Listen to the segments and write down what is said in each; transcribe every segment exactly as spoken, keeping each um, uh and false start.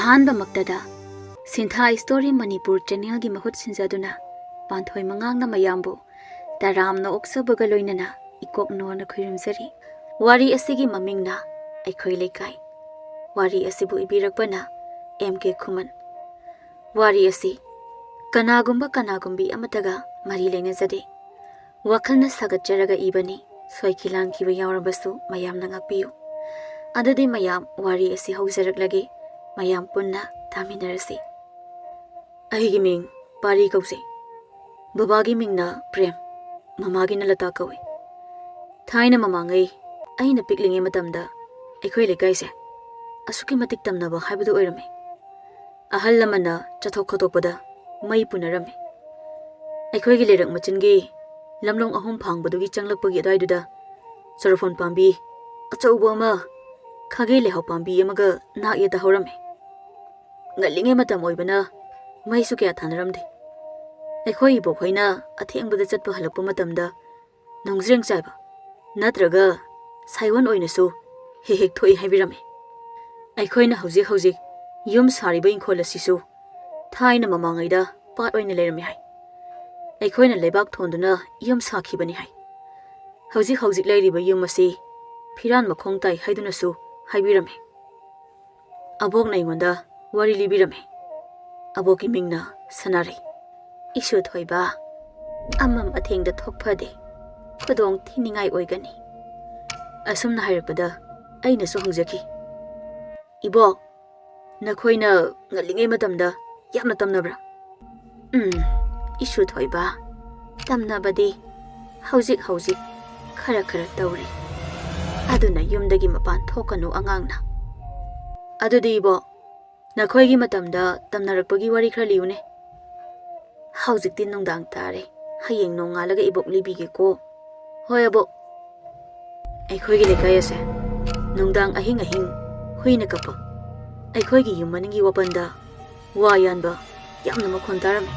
ꯑꯍꯥꯟꯕꯃꯛꯇꯗ ꯁꯤꯟꯊꯥ story Manipur ꯆꯦꯅꯦꯜꯒꯤ ꯃꯍꯨꯠ ꯁꯤꯟꯖꯗꯨꯅ ꯄꯥꯟꯊꯣꯏ ꯃꯉꯥꯡꯅ ꯃꯌꯥꯝꯕꯨ ꯇꯔꯥꯝꯅ ꯑꯣꯛꯆꯕꯒ ꯂꯣꯏꯅꯅ ꯏꯀꯣꯛ ꯅꯣꯟꯅ ꯈꯨꯔꯨꯝꯖꯔꯤ꯫ ꯋꯥꯔꯤ ꯑꯁꯤꯒꯤ ꯃꯃꯤꯡꯅ ꯑꯩꯈꯣꯏ ꯂꯩꯀꯥꯏ꯫ ꯋꯥꯔꯤ ꯑꯁꯤꯕꯨ ꯏꯕꯤꯔꯛꯄꯅ ꯑꯦꯝ ꯀꯦ ꯈꯨꯃꯟ꯫ ꯋꯥꯔꯤ ꯑꯁꯤ ꯀꯅꯥꯒꯨꯝꯕ ꯀꯅꯥꯒꯨꯝꯕꯤ ꯑꯃꯠꯇꯒ ꯃꯔꯤ ꯂꯩꯅꯖꯗꯦ꯫ ꯋꯥꯈꯜꯅ ꯁꯥꯒꯠꯆꯔꯒ ꯏꯕꯅꯤ꯫ ꯁꯣꯏꯈꯤ ꯂꯥꯟꯈꯤꯕ ꯌꯥꯎꯔꯕꯁꯨ ꯃꯌꯥꯝꯅ ꯉꯥꯛꯄꯤꯌꯨ꯫ ꯑꯗꯨꯗꯤ ꯃꯌꯥꯝ, ꯋꯥꯔꯤ ꯑꯁꯤ ꯍꯧꯖꯔꯛꯂꯒꯦ꯫ ꯃꯌꯥꯝ ꯄꯨꯟꯅ ꯇꯥꯃꯤꯟꯅꯔꯁꯤ꯫ ꯑꯩꯒꯤ ꯃꯤꯡ ꯄꯥꯔꯤ ꯀꯧꯖꯩ꯫ ꯕꯕꯥꯒꯤ ꯃꯤꯡꯅ ꯄ꯭ꯔꯦꯝ, ꯃꯃꯥꯒꯤꯅ ꯂꯇꯥ ꯀꯧꯏ꯫ ꯊꯥꯏꯅ ꯃꯃꯥꯡꯉꯩ ꯑꯩꯅ ꯄꯤꯛꯂꯤꯉꯩ ꯃꯇꯝꯗ ꯑꯩꯈꯣꯏ ꯂꯩꯀꯥꯏꯁꯦ ꯑꯁꯨꯛꯀꯤ ꯃꯇꯤꯛ ꯇꯝꯅꯕ ꯍꯥꯏꯕꯗꯨ ꯑꯣꯏꯔꯝꯃꯤ꯫ ꯑꯍꯜ ꯂꯃꯟꯅ ꯆꯠꯊꯣꯛ ꯈꯣꯠꯇꯣꯛꯄꯗ ꯃꯩ ꯄꯨꯅꯔꯝꯃꯤ꯫ ꯑꯩꯈꯣꯏꯒꯤ ꯂꯩꯔꯛ ꯃꯆꯤꯟꯒꯤ ꯂꯝꯂꯣꯡ ꯑꯍꯨꯝ ꯐꯥꯡꯕꯗꯨꯒꯤ ꯆꯪꯂꯛꯄꯒꯤ ꯑꯗꯨꯋꯥꯏꯗꯨꯗ ꯆꯣꯔꯐꯣꯟ ꯄꯥꯝꯕꯤ ꯑꯆꯧꯕ ꯑꯃ, ꯈꯥꯒꯦ ꯂꯩꯍꯥꯎ ꯄꯥꯝꯕꯤ ꯑꯃꯒ ꯅꯥꯛ ꯌꯦꯠꯇ ꯍꯧꯔꯝꯃꯤ꯫ ꯉꯜꯂꯤꯉꯩ ꯃꯇꯝ ꯑꯣꯏꯕꯅ ꯃꯩꯁꯨ ꯀꯌꯥ ꯊꯥꯅꯔꯝꯗꯦ꯫ ꯑꯩꯈꯣꯏ ꯏꯕꯣꯛ ꯍꯣꯏꯅ ꯑꯊꯦꯡꯕꯗ ꯆꯠꯄ ꯍꯜꯂꯛꯄ ꯃꯇꯝꯗ ꯅꯣꯡꯖ꯭ꯔꯦꯡ ꯆꯥꯏꯕ ꯅꯠꯇ꯭ꯔꯒ ꯁꯥꯏꯑꯣꯟ ꯑꯣꯏꯅꯁꯨ ꯍꯦꯛ ꯍꯦꯛ ꯊꯣꯛꯏ ꯍꯥꯏꯕꯤꯔꯝꯃꯤ꯫ ꯑꯩꯈꯣꯏꯅ ꯍꯧꯖꯤꯛ ꯍꯧꯖꯤꯛ ꯌꯨꯝ ꯁꯥꯔꯤꯕ ꯏꯪꯈꯣꯜ ꯑꯁꯤꯁꯨ ꯊꯥꯏꯅ ꯃꯃꯥꯡꯉꯩꯗ ꯄꯥꯠ ꯑꯣꯏꯅ ꯂꯩꯔꯝꯃꯤ ꯍꯥꯏ꯫ ꯑꯩꯈꯣꯏꯅ ꯂꯩꯕꯥꯛ ꯊꯣꯟꯗꯨꯅ ꯌꯨꯝ ꯁꯥꯈꯤꯕꯅꯤ ꯍꯥꯏ꯫ ꯍꯧꯖꯤꯛ ꯍꯧꯖꯤꯛ ꯂꯩꯔꯤꯕ ꯌꯨꯝ ꯑꯁꯤ ꯐꯤꯔꯥꯟ ꯃꯈꯣꯡ ꯇꯥꯏ ꯍꯥꯏꯗꯨꯅꯁꯨ ꯍꯥꯏꯕꯤꯔꯝꯃꯤ꯫ ꯑꯕꯣꯛꯅ ꯑꯩꯉꯣꯟꯗ ꯋꯥꯔꯤ ꯂꯤꯕꯤꯔꯝꯃꯤ꯫ ꯑꯕꯣꯛꯀꯤ ꯃꯤꯡꯅ ꯁꯅꯥꯔꯩ꯫ ꯏꯁꯨ ꯊꯣꯏꯕ, ꯑꯃꯝ ꯑꯊꯦꯡꯗ ꯊꯣꯛ ꯐꯗꯦ, ꯈꯨꯗꯣꯡ ꯊꯤꯅꯤꯡꯉꯥꯏ ꯑꯣꯏꯒꯅꯤ꯫ ꯑꯁꯨꯝꯅ ꯍꯥꯏꯔꯛꯄꯗ ꯑꯩꯅꯁꯨ ꯍꯪꯖꯈꯤ, "ꯏꯕꯣꯛ, ꯅꯈꯣꯏꯅ ꯉꯜꯂꯤꯉꯩ ꯃꯇꯝꯗ ꯌꯥꯝꯅ ꯇꯝꯅꯕ꯭ꯔꯥ?" "ꯎꯝ, ꯏꯁꯨ ꯊꯣꯏꯕ, ꯇꯝꯅꯕꯗꯤ ꯍꯧꯖꯤꯛ ꯍꯧꯖꯤꯛ ꯈꯔ ꯈꯔ ꯇꯧꯔꯤ꯫ ꯑꯗꯨꯅ ꯌꯨꯝꯗꯒꯤ ꯃꯄꯥꯟ ꯊꯣꯛꯀꯅꯨ ꯑꯉꯥꯡꯅ꯫ ꯑꯗꯨꯗꯤ ꯏꯕꯣꯛ, ꯅꯈꯣꯏꯒꯤ ꯃꯇꯝꯗ ꯇꯝꯅꯔꯛꯄꯒꯤ ꯋꯥꯔꯤ ꯈꯔ ꯂꯤꯌꯨꯅꯦ꯫" "ꯍꯧꯖꯤꯛꯇꯤ ꯅꯨꯡꯗꯥꯡ ꯇꯥꯔꯦ, ꯍꯌꯦꯡ ꯅꯣꯡꯉꯥꯜꯂꯒ ꯏꯕꯣꯛ ꯂꯤꯕꯤꯒꯦꯀꯣ꯫" "ꯍꯣꯏ ꯑꯕꯣꯛ꯫" ꯑꯩꯈꯣꯏꯒꯤ ꯂꯩꯀꯥꯏ ꯑꯁꯦ ꯅꯨꯡꯗꯥꯡ ꯑꯍꯤꯡ ꯑꯍꯤꯡ ꯍꯨꯏꯅ ꯀꯞꯄ, ꯑꯩꯈꯣꯏꯒꯤ ꯌꯨꯝ ꯃꯅꯤꯡꯒꯤ ꯋꯥꯄꯟꯗ ꯋꯥ ꯌꯥꯟꯕ ꯌꯥꯝꯅ ꯃꯈꯣꯟ ꯇꯥꯔꯝꯃꯤ꯫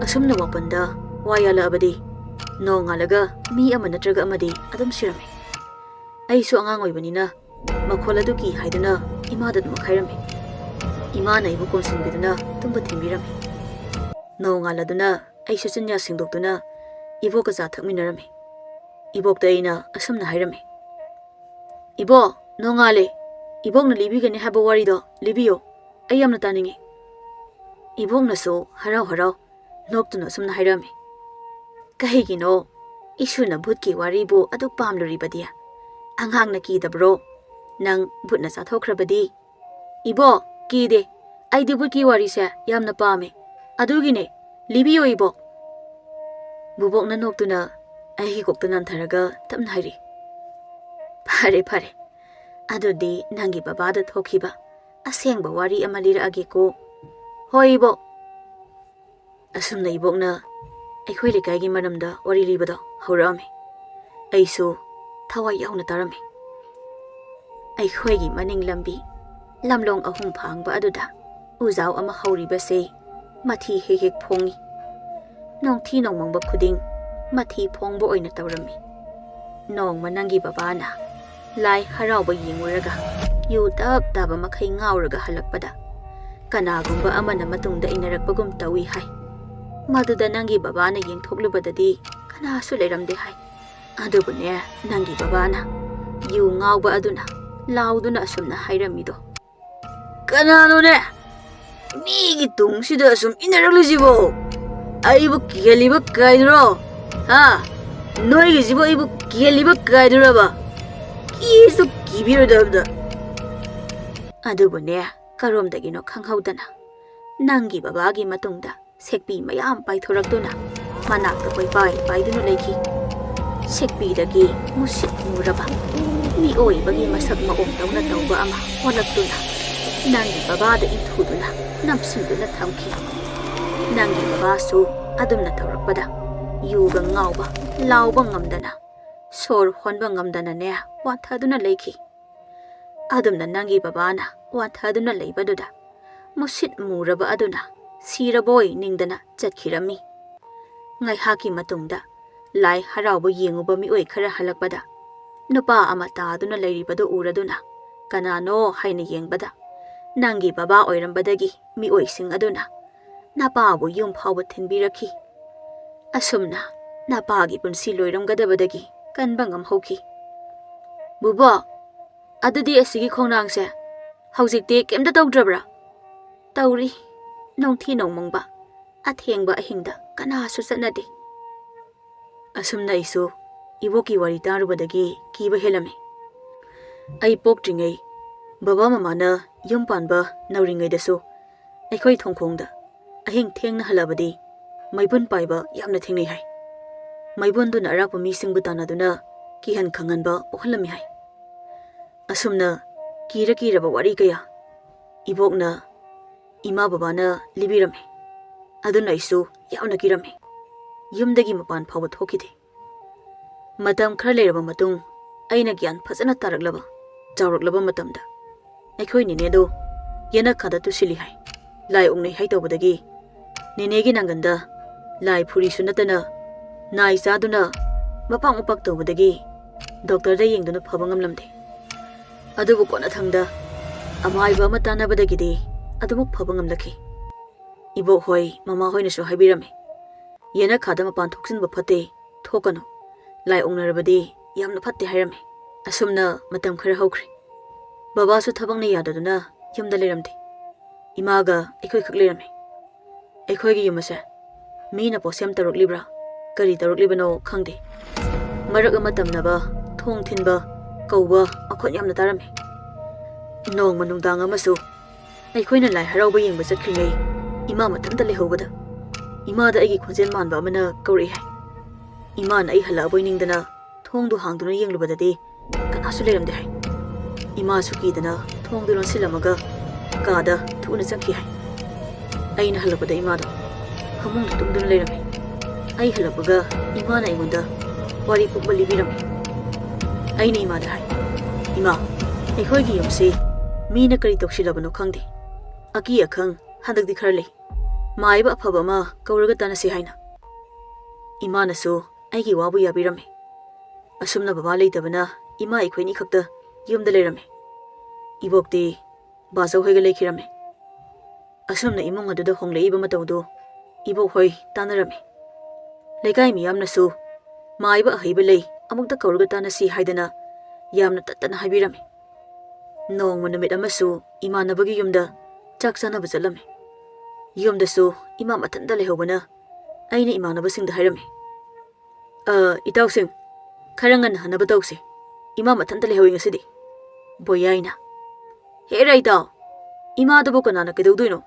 ꯑꯁꯨꯝꯅ ꯋꯥꯄꯟꯗ ꯋꯥ ꯌꯥꯜꯂꯛꯑꯕꯗꯤ ꯅꯣꯡꯉꯥꯜꯂꯒ ꯃꯤ ꯑꯃ ꯅꯠꯇ꯭ꯔꯒ ꯑꯃꯗꯤ ꯑꯗꯨꯝ ꯁꯤꯔꯝꯃꯤ꯫ ꯑꯩꯁꯨ ꯑꯉꯥꯡ ꯑꯣꯏꯕꯅꯤꯅ ꯃꯈꯣꯜ ꯑꯗꯨ ꯀꯤ ꯍꯥꯏꯗꯨꯅ ꯏꯃꯥꯗ ꯑꯗꯨꯃꯛ ꯍꯥꯏꯔꯝꯃꯤ꯫ ꯏꯃꯥꯅ ꯑꯩꯕꯨ ꯀꯣꯟꯁꯤꯟꯕꯤꯗꯨꯅ ꯇꯨꯝꯕ ꯊꯤꯟꯕꯤꯔꯝꯃꯤ꯫ ꯅꯣꯡꯉꯥꯜꯂꯗꯨꯅ ꯑꯩꯁꯨ ꯆꯤꯟꯌꯥ ꯁꯦꯡꯗꯣꯛꯇꯨꯅ ꯏꯕꯣꯛꯀ ꯆꯥ ꯊꯛꯃꯤꯟꯅꯔꯝꯃꯤ꯫ ꯏꯕꯣꯛꯇ ꯑꯩꯅ ꯑꯁꯨꯝꯅ ꯍꯥꯏꯔꯝꯃꯤ, "ꯏꯕꯣꯛ, ꯅꯣꯡꯉꯥꯜꯂꯦ꯫ ꯏꯕꯣꯛꯅ ꯂꯤꯕꯤꯒꯅꯤ ꯍꯥꯏꯕ ꯋꯥꯔꯤꯗꯣ ꯂꯤꯕꯤꯌꯣ꯫ ꯑꯩ ꯌꯥꯝꯅ ꯇꯥꯅꯤꯡꯉꯤ꯫" ꯏꯕꯣꯛꯅꯁꯨ ꯍꯔꯥꯎ ꯍꯔꯥꯎ ꯅꯣꯛꯇꯨꯅ ꯑꯁꯨꯝꯅ ꯍꯥꯏꯔꯝꯃꯤ, "ꯀꯩꯒꯤꯅꯣ ꯏꯁꯨꯅ ꯚꯨꯠꯀꯤ ꯋꯥꯔꯤꯕꯨ ꯑꯗꯨꯛ ꯄꯥꯝꯂꯨꯔꯤꯕꯗꯤ? ꯑꯉꯥꯡꯅ ꯀꯤꯗꯕ꯭ꯔꯣ? ꯅꯪ ꯚꯨꯠꯅ ꯆꯥꯊꯣꯛꯈ꯭ꯔꯕꯗꯤ?" "ꯏꯕꯣꯛ, ꯀꯤꯗꯦ꯫ ꯑꯩꯗꯤ ꯚꯨꯠꯀꯤ ꯋꯥꯔꯤꯁꯦ ꯌꯥꯝꯅ ꯄꯥꯝꯃꯦ꯫ ꯑꯗꯨꯒꯤꯅꯦ, ꯂꯤꯕꯤꯌꯣ ꯏꯕꯣꯛ꯫" ꯕꯨꯕꯣꯛꯅ ꯅꯣꯛꯇꯨꯅ ꯑꯩꯒꯤ ꯀꯣꯛꯇ ꯅꯟꯊꯔꯒ ꯇꯞꯅ ꯍꯥꯏꯔꯤ, "ꯐꯔꯦ, ꯐꯔꯦ꯫ ꯑꯗꯨꯗꯤ ꯅꯪꯒꯤ ꯕꯕꯥꯗ ꯊꯣꯛꯈꯤꯕ ꯑꯁꯦꯡꯕ ꯋꯥꯔꯤ ꯑꯃ ꯂꯤꯔꯛꯑꯒꯦꯀꯣ꯫" "ꯍꯣꯏ ꯏꯕꯣꯛ꯫" ꯑꯁꯨꯝꯅ ꯏꯕꯣꯛꯅ ꯑꯩꯈꯣꯏ ꯂꯩꯀꯥꯏꯒꯤ ꯃꯔꯝꯗ ꯋꯥꯔꯤ ꯂꯤꯕꯗꯣ ꯍꯧꯔꯛꯑꯝꯃꯤ꯫ ꯑꯩꯁꯨ ꯊꯋꯥꯏ ꯌꯥꯎꯅ ꯇꯥꯔꯝꯃꯤ꯫ ꯑꯩꯈꯣꯏꯒꯤ ꯃꯅꯤꯡ ꯂꯝꯕꯤ ꯂꯝꯂꯣꯡ ꯑꯍꯨꯝ ꯐꯥꯡꯕ ꯑꯗꯨꯗ ꯎꯖꯥꯎ ꯑꯃ ꯍꯧꯔꯤꯕꯁꯦ ꯃꯊꯤ ꯍꯦꯛ ꯍꯦꯛ ꯐꯣꯡꯉꯤ꯫ ꯅꯣꯡꯊꯤ ꯅꯣꯡꯃꯪꯕ ꯈꯨꯗꯤꯡ ꯃꯊꯤ ꯐꯣꯡꯕ ꯑꯣꯏꯅ ꯇꯧꯔꯝꯃꯤ꯫ ꯅꯣꯡꯃ ꯅꯪꯒꯤ ꯕꯕꯥꯅ ꯂꯥꯏ ꯍꯔꯥꯎꯕ ꯌꯦꯡꯉꯨꯔꯒ ꯌꯨ ꯇꯞ ꯇꯥꯕ ꯃꯈꯩ ꯉꯥꯎꯔꯒ ꯍꯜꯂꯛꯄꯗ ꯀꯅꯥꯒꯨꯝꯕ ꯑꯃꯅ ꯃꯇꯨꯡꯗ ꯏꯟꯅꯔꯛꯄꯒꯨꯝ ꯇꯧꯏ ꯍꯥꯏ꯫ ꯃꯗꯨꯗ ꯅꯪꯒꯤ ꯕꯕꯥꯅ ꯌꯦꯡꯊꯣꯛꯂꯨꯕꯗꯗꯤ ꯀꯅꯥꯁꯨ ꯂꯩꯔꯝꯗꯦ ꯍꯥꯏ꯫ ꯑꯗꯨꯕꯨꯅꯦ, ꯅꯪꯒꯤ ꯕꯕꯥꯅ ꯌꯨ ꯉꯥꯎꯕ ꯑꯗꯨꯅ ꯂꯥꯎꯗꯨꯅ ꯑꯁꯨꯝꯅ ꯍꯥꯏꯔꯝꯃꯤꯗꯣ, "ꯀꯅꯥꯅꯣꯅꯦ ꯃꯤꯒꯤ ꯇꯨꯡꯁꯤꯗ ꯑꯁꯨꯝ ꯏꯟꯅꯔꯛꯂꯤꯁꯤꯕꯣ? ꯑꯩꯕꯨ ꯀꯤꯍꯜꯂꯤꯕ ꯀꯥꯏꯗꯨꯔꯣ? ꯍꯥ? ꯅꯣꯏꯒꯤꯁꯤꯕꯨ ꯑꯩꯕꯨ ꯀꯤꯍꯜꯂꯤꯕ ꯀꯥꯏꯗꯨꯔꯕ? ꯀꯤꯁꯨ ꯀꯤꯕꯤꯔꯣꯏꯗꯕꯗ꯫" ꯑꯗꯨꯕꯨꯅꯦ, ꯀꯔꯣꯝꯗꯒꯤꯅꯣ ꯈꯪꯍꯧꯗꯅ ꯅꯪꯒꯤ ꯕꯕꯥꯒꯤ ꯃꯇꯨꯡꯗ ꯁꯦꯛꯄꯤ ꯃꯌꯥꯝ ꯄꯥꯏꯊꯣꯔꯛꯇꯨꯅ ꯃꯅꯥꯛꯇ ꯀꯣꯏꯄꯥꯏ ꯄꯥꯏꯗꯨꯅ ꯂꯩꯈꯤ꯫ ꯁꯦꯛꯄꯤꯗꯒꯤ ꯃꯨꯁꯤꯠ ꯃꯨꯔꯕ ꯃꯤꯑꯣꯏꯕꯒꯤ ꯃꯁꯛ ꯃꯑꯣꯡ ꯇꯧꯅ ꯇꯧꯕ ꯑꯃ ꯑꯣꯜꯂꯛꯇꯨꯅ ꯅꯪꯒꯤ ꯕꯕꯥꯗ ꯏꯟꯊꯨꯗꯨꯅ ꯅꯝꯁꯤꯟꯗꯨꯅ ꯊꯝꯈꯤ꯫ ꯅꯪꯒꯤ ꯕꯕꯥꯁꯨ ꯑꯗꯨꯝꯅ ꯇꯧꯔꯛꯄꯗ ꯌꯨꯒ ꯉꯥꯎꯕ, ꯂꯥꯎꯕ ꯉꯝꯗꯅ, ꯁꯣꯔ ꯍꯣꯟꯕ ꯉꯝꯗꯅꯅꯦ ꯋꯥꯟꯊꯗꯨꯅ ꯂꯩꯈꯤ꯫ ꯑꯗꯨꯝꯅ ꯅꯪꯒꯤ ꯕꯕꯥꯅ ꯋꯥꯟꯊꯗꯨꯅ ꯂꯩꯕꯗꯨꯗ ꯃꯨꯁꯤꯠ ꯃꯨꯔꯕ ꯑꯗꯨꯅ ꯁꯤꯔꯕꯣꯏ ꯅꯤꯡꯗꯅ ꯆꯠꯈꯤꯔꯝꯃꯤ꯫ ꯉꯥꯏꯍꯥꯛꯀꯤ ꯃꯇꯨꯡꯗ ꯂꯥꯏ ꯍꯔꯥꯎꯕ ꯌꯦꯡꯉꯨꯕ ꯃꯤꯑꯣꯏ ꯈꯔ ꯍꯜꯂꯛꯄꯗ ꯅꯨꯄꯥ ꯑꯃ ꯇꯥꯗꯨꯅ ꯂꯩꯔꯤꯕꯗꯨ ꯎꯔꯗꯨꯅ ꯀꯅꯥꯅꯣ ꯍꯥꯏꯅ ꯌꯦꯡꯕꯗ ꯅꯪꯒꯤ ꯕꯕꯥ ꯑꯣꯏꯔꯝꯕꯗꯒꯤ ꯃꯤꯑꯣꯏꯁꯤꯡ ꯑꯗꯨꯅ ꯅꯄꯥꯕꯨ ꯌꯨꯝ ꯐꯥꯎꯕ ꯊꯤꯟꯕꯤꯔꯛꯈꯤ꯫ ꯑꯁꯨꯝꯅ ꯅꯄꯥꯒꯤ ꯄꯨꯟꯁꯤ ꯂꯣꯏꯔꯝꯒꯗꯕꯗꯒꯤ ꯀꯟꯕ ꯉꯝꯍꯧꯈꯤ꯫ "ꯕꯨꯕꯣ, ꯑꯗꯨꯗꯤ ꯑꯁꯤꯒꯤ ꯈꯣꯡꯅꯥꯡꯁꯦ ꯍꯧꯖꯤꯛꯇꯤ ꯀꯩꯝꯇ ꯇꯧꯗ꯭ꯔꯕ꯭ꯔꯥ?" "ꯇꯧꯔꯤ, ꯅꯨꯡꯊꯤ ꯅꯣꯡꯃꯪꯕ ꯑꯊꯦꯡꯕ ꯑꯍꯤꯡꯗ ꯀꯅꯥꯁꯨ ꯆꯠꯅꯗꯦ꯫" ꯑꯁꯨꯝꯅ ꯑꯩꯁꯨ ꯏꯕꯣꯛꯀꯤ ꯋꯥꯔꯤ ꯇꯥꯔꯨꯕꯗꯒꯤ ꯀꯤꯕ ꯍꯦꯜꯂꯝꯃꯤ꯫ ꯑꯩ ꯄꯣꯛꯇ꯭ꯔꯤꯉꯩ ꯕꯕꯥ ꯃꯃꯥꯅ ꯌꯨꯝ ꯄꯥꯟꯕ ꯅꯧꯔꯤꯉꯩꯗꯁꯨ ꯑꯩꯈꯣꯏ ꯊꯣꯡꯈꯣꯡꯗ ꯑꯍꯤꯡ ꯊꯦꯡꯅ ꯍꯜꯂꯕꯗꯤ ꯃꯩꯕꯨꯟ ꯄꯥꯏꯕ ꯌꯥꯝꯅ ꯊꯦꯡꯅꯩ ꯍꯥꯏ꯫ ꯃꯩꯕꯨꯟꯗꯨꯅ ꯑꯔꯥꯛꯄ ꯃꯤꯁꯤꯡꯕꯨ ꯇꯥꯟꯅꯗꯨꯅ ꯀꯤꯍꯟ ꯈꯪꯍꯟꯕ ꯄꯣꯛꯍꯜꯂꯝꯃꯤ ꯍꯥꯏ꯫ ꯑꯁꯨꯝꯅ ꯀꯤꯔ ꯀꯤꯔꯕ ꯋꯥꯔꯤ ꯀꯌꯥ ꯏꯕꯣꯛꯅ, ꯏꯃꯥ ꯕꯕꯥꯅ ꯂꯤꯕꯤꯔꯝꯃꯤ꯫ ꯑꯗꯨꯅ ꯑꯩꯁꯨ ꯌꯥꯝꯅ ꯀꯤꯔꯝꯃꯤ꯫ ꯌꯨꯝꯗꯒꯤ ꯃꯄꯥꯟ ꯐꯥꯎꯕ ꯊꯣꯛꯈꯤꯗꯦ꯫ ꯃꯇꯝ ꯈꯔ ꯂꯩꯔꯕ ꯃꯇꯨꯡ, ꯑꯩꯅ ꯒ꯭ꯌꯥꯟ ꯐꯖꯅ ꯇꯥꯔꯛꯂꯕ, ꯆꯥꯎꯔꯛꯂꯕ ꯃꯇꯝꯗ, ꯑꯩꯈꯣꯏ ꯅꯦꯅꯦꯗꯨ ꯌꯦꯅꯈꯥꯗ ꯇꯨꯁꯤꯜꯂꯤ ꯍꯥꯏ꯫ ꯂꯥꯏ ꯑꯣꯛꯅꯩ ꯍꯥꯏ ꯇꯧꯕꯗꯒꯤ ꯅꯦꯅꯦꯒꯤ ꯅꯥꯡꯒꯟꯗ ꯂꯥꯏ ꯐꯨꯔꯤꯁꯨ ꯅꯠꯇꯅ ꯅꯥꯏ ꯆꯥꯗꯨꯅ ꯃꯄꯥꯛ ꯃꯄꯥꯛ ꯇꯧꯕꯗꯒꯤ ꯗꯣꯛꯇꯔꯗ ꯌꯦꯡꯗꯨꯅ ꯐꯕ ꯉꯝꯂꯝꯗꯦ꯫ ꯑꯗꯨꯕꯨ ꯀꯣꯟꯅꯊꯪꯗ ꯑꯃꯥꯏꯕ ꯑꯃ ꯇꯥꯟꯅꯕꯗꯒꯤꯗꯤ ꯑꯗꯨꯃꯛ ꯐꯕ ꯉꯝꯂꯛꯈꯤ꯫ ꯏꯕꯣꯛ ꯍꯣꯏ, ꯃꯃꯥ ꯍꯣꯏꯅꯁꯨ ꯍꯥꯏꯕꯤꯔꯝꯃꯤ, "ꯌꯦꯅꯈꯥꯗ ꯃꯄꯥꯟ ꯊꯣꯛꯆꯤꯟꯕ ꯐꯠꯇꯦ, ꯊꯣꯛꯀꯅꯨ꯫ ꯂꯥꯏ ꯑꯣꯛꯅꯔꯕꯗꯤ ꯌꯥꯝꯅ ꯐꯠꯇꯦ" ꯍꯥꯏꯔꯝꯃꯤ꯫ ꯑꯁꯨꯝꯅ ꯃꯇꯝ ꯈꯔ ꯍꯧꯈ꯭ꯔꯦ꯫ ꯕꯕꯥꯁꯨ ꯊꯕꯛꯅ ꯌꯥꯗꯗꯨꯅ ꯌꯨꯝꯗ ꯂꯩꯔꯝꯗꯦ꯫ ꯏꯃꯥꯒ ꯑꯩꯈꯣꯏꯈꯛ ꯂꯩꯔꯝꯃꯤ꯫ ꯑꯩꯈꯣꯏꯒꯤ ꯌꯨꯝ ꯑꯁꯦ ꯃꯤꯅ ꯄꯣꯠꯁꯦꯝ ꯇꯧꯔꯛꯂꯤꯕ꯭ꯔꯥ, ꯀꯔꯤ ꯇꯧꯔꯛꯂꯤꯕꯅꯣ ꯈꯪꯗꯦ꯫ ꯃꯔꯛ ꯑꯃ ꯇꯝꯅꯕ ꯊꯣꯡ ꯊꯤꯟꯕ, ꯀꯧꯕ ꯃꯈꯣꯟ ꯌꯥꯝꯅ ꯇꯥꯔꯝꯃꯤ꯫ ꯅꯣꯡꯃ ꯅꯨꯡꯗꯥꯡ ꯑꯃꯁꯨ ꯑꯩꯈꯣꯏꯅ ꯂꯥꯏ ꯍꯔꯥꯎꯕ ꯌꯦꯡꯕ ꯆꯠꯈ꯭ꯔꯤꯉꯩ, ꯏꯃꯥ ꯃꯊꯟꯇ ꯂꯩꯍꯧꯕꯗ ꯏꯃꯥꯗ ꯑꯩꯒꯤ ꯈꯣꯟꯖꯦꯜ ꯃꯥꯟꯕ ꯑꯃꯅ ꯀꯧꯔꯛꯏ ꯍꯥꯏ꯫ ꯏꯃꯥꯅ ꯑꯩ ꯍꯜꯂꯛꯑꯕꯣꯏ ꯅꯤꯡꯗꯅ ꯊꯣꯡꯗꯨ ꯍꯥꯡꯗꯨꯅ ꯌꯦꯡꯂꯨꯕꯗꯗꯤ ꯀꯅꯥꯁꯨ ꯂꯩꯔꯝꯗꯦ ꯍꯥꯏ꯫ ꯏꯃꯥꯁꯨ ꯀꯤꯗꯅ ꯊꯣꯡꯗꯨ ꯂꯣꯟꯁꯤꯜꯂꯝꯃꯒ ꯀꯥꯗ ꯊꯨꯅ ꯆꯪꯈꯤ ꯍꯥꯏ꯫ ꯑꯩꯅ ꯍꯜꯂꯛꯄꯗ ꯏꯃꯥꯗꯣ ꯐꯃꯨꯡꯗ ꯇꯨꯝꯗꯨꯅ ꯂꯩꯔꯝꯃꯤ꯫ ꯑꯩ ꯍꯜꯂꯛꯄꯒ ꯏꯃꯥꯅ ꯑꯩꯉꯣꯟꯗ ꯋꯥꯔꯤ ꯄꯨꯝꯕ ꯂꯤꯕꯤꯔꯝꯃꯤ꯫ ꯑꯩꯅ ꯏꯃꯥꯗ ꯍꯥꯏ, "ꯏꯃꯥ, ꯑꯩꯈꯣꯏꯒꯤ ꯌꯨꯝꯁꯤ ꯃꯤꯅ ꯀꯔꯤ ꯇꯧꯁꯤꯜꯂꯕꯅꯣ ꯈꯪꯗꯦ꯫ ꯑꯀꯤ ꯑꯈꯪ ꯍꯟꯗꯛꯇꯤ ꯈꯔ ꯂꯩ꯫ ꯃꯥꯏꯕ ꯑꯐꯕ ꯑꯃ ꯀꯧꯔꯒ ꯇꯥꯟꯅꯁꯤ" ꯍꯥꯏꯅ꯫ ꯏꯃꯥꯅꯁꯨ ꯑꯩꯒꯤ ꯋꯥꯕꯨ ꯌꯥꯕꯤꯔꯝꯃꯤ꯫ ꯑꯁꯨꯝꯅ ꯕꯕꯥ ꯂꯩꯇꯕꯅ ꯏꯃꯥ ꯑꯩꯈꯣꯏꯅꯤ ꯈꯛꯇ ꯌꯨꯝꯗ ꯂꯩꯔꯝꯃꯤ꯫ ꯏꯕꯣꯛꯇꯤ ꯕꯥꯖꯧ ꯍꯣꯏꯒ ꯂꯩꯈꯤꯔꯝꯃꯤ꯫ ꯑꯁꯨꯝꯅ ꯏꯃꯨꯡ ꯑꯗꯨꯗ ꯍꯣꯡꯂꯛꯏꯕ ꯃꯇꯧꯗꯨ ꯏꯕꯣꯛ ꯍꯣꯏ ꯇꯥꯟꯅꯔꯝꯃꯤ꯫ ꯂꯩꯀꯥꯏ ꯃꯤꯌꯥꯝꯅꯁꯨ "ꯃꯥꯏꯕ ꯑꯍꯩꯕ ꯂꯩ, ꯑꯃꯨꯛꯇ ꯀꯧꯔꯒ ꯇꯥꯟꯅꯁꯤ" ꯍꯥꯏꯗꯅ ꯌꯥꯝꯅ ꯇꯠꯇꯅ ꯍꯥꯏꯕꯤꯔꯝꯃꯤ꯫ ꯅꯣꯡꯃ ꯅꯨꯃꯤꯠ ꯑꯃꯁꯨ ꯏꯃꯥꯟꯅꯕꯒꯤ ꯌꯨꯝꯗ ꯆꯥꯛ ꯆꯥꯅꯕ ꯆꯠꯂꯝꯃꯤ꯫ ꯌꯨꯝꯗꯁꯨ ꯏꯃꯥ ꯃꯊꯟꯇ ꯂꯩꯍꯧꯕꯅ ꯑꯩꯅ ꯏꯃꯥꯟꯅꯕꯁꯤꯡꯗ ꯍꯥꯏꯔꯝꯃꯤ, "ꯑ, ꯏꯇꯥꯎꯁꯤꯡ, ꯈꯔ ꯉꯟꯅ ꯍꯟꯅꯕ ꯇꯧꯁꯦ꯫ ꯏꯃꯥ ꯃꯊꯟꯇ ꯂꯩꯍꯧꯏ ꯉꯁꯤꯗꯤ"꯫ ꯕꯣꯌꯥꯏꯅ, "ꯍꯦꯔꯥ ꯏꯇꯥꯎ, ꯏꯃꯥꯗꯨꯕꯨ ꯀꯅꯥꯅ ꯀꯩꯗꯧꯗꯣꯏꯅꯣ?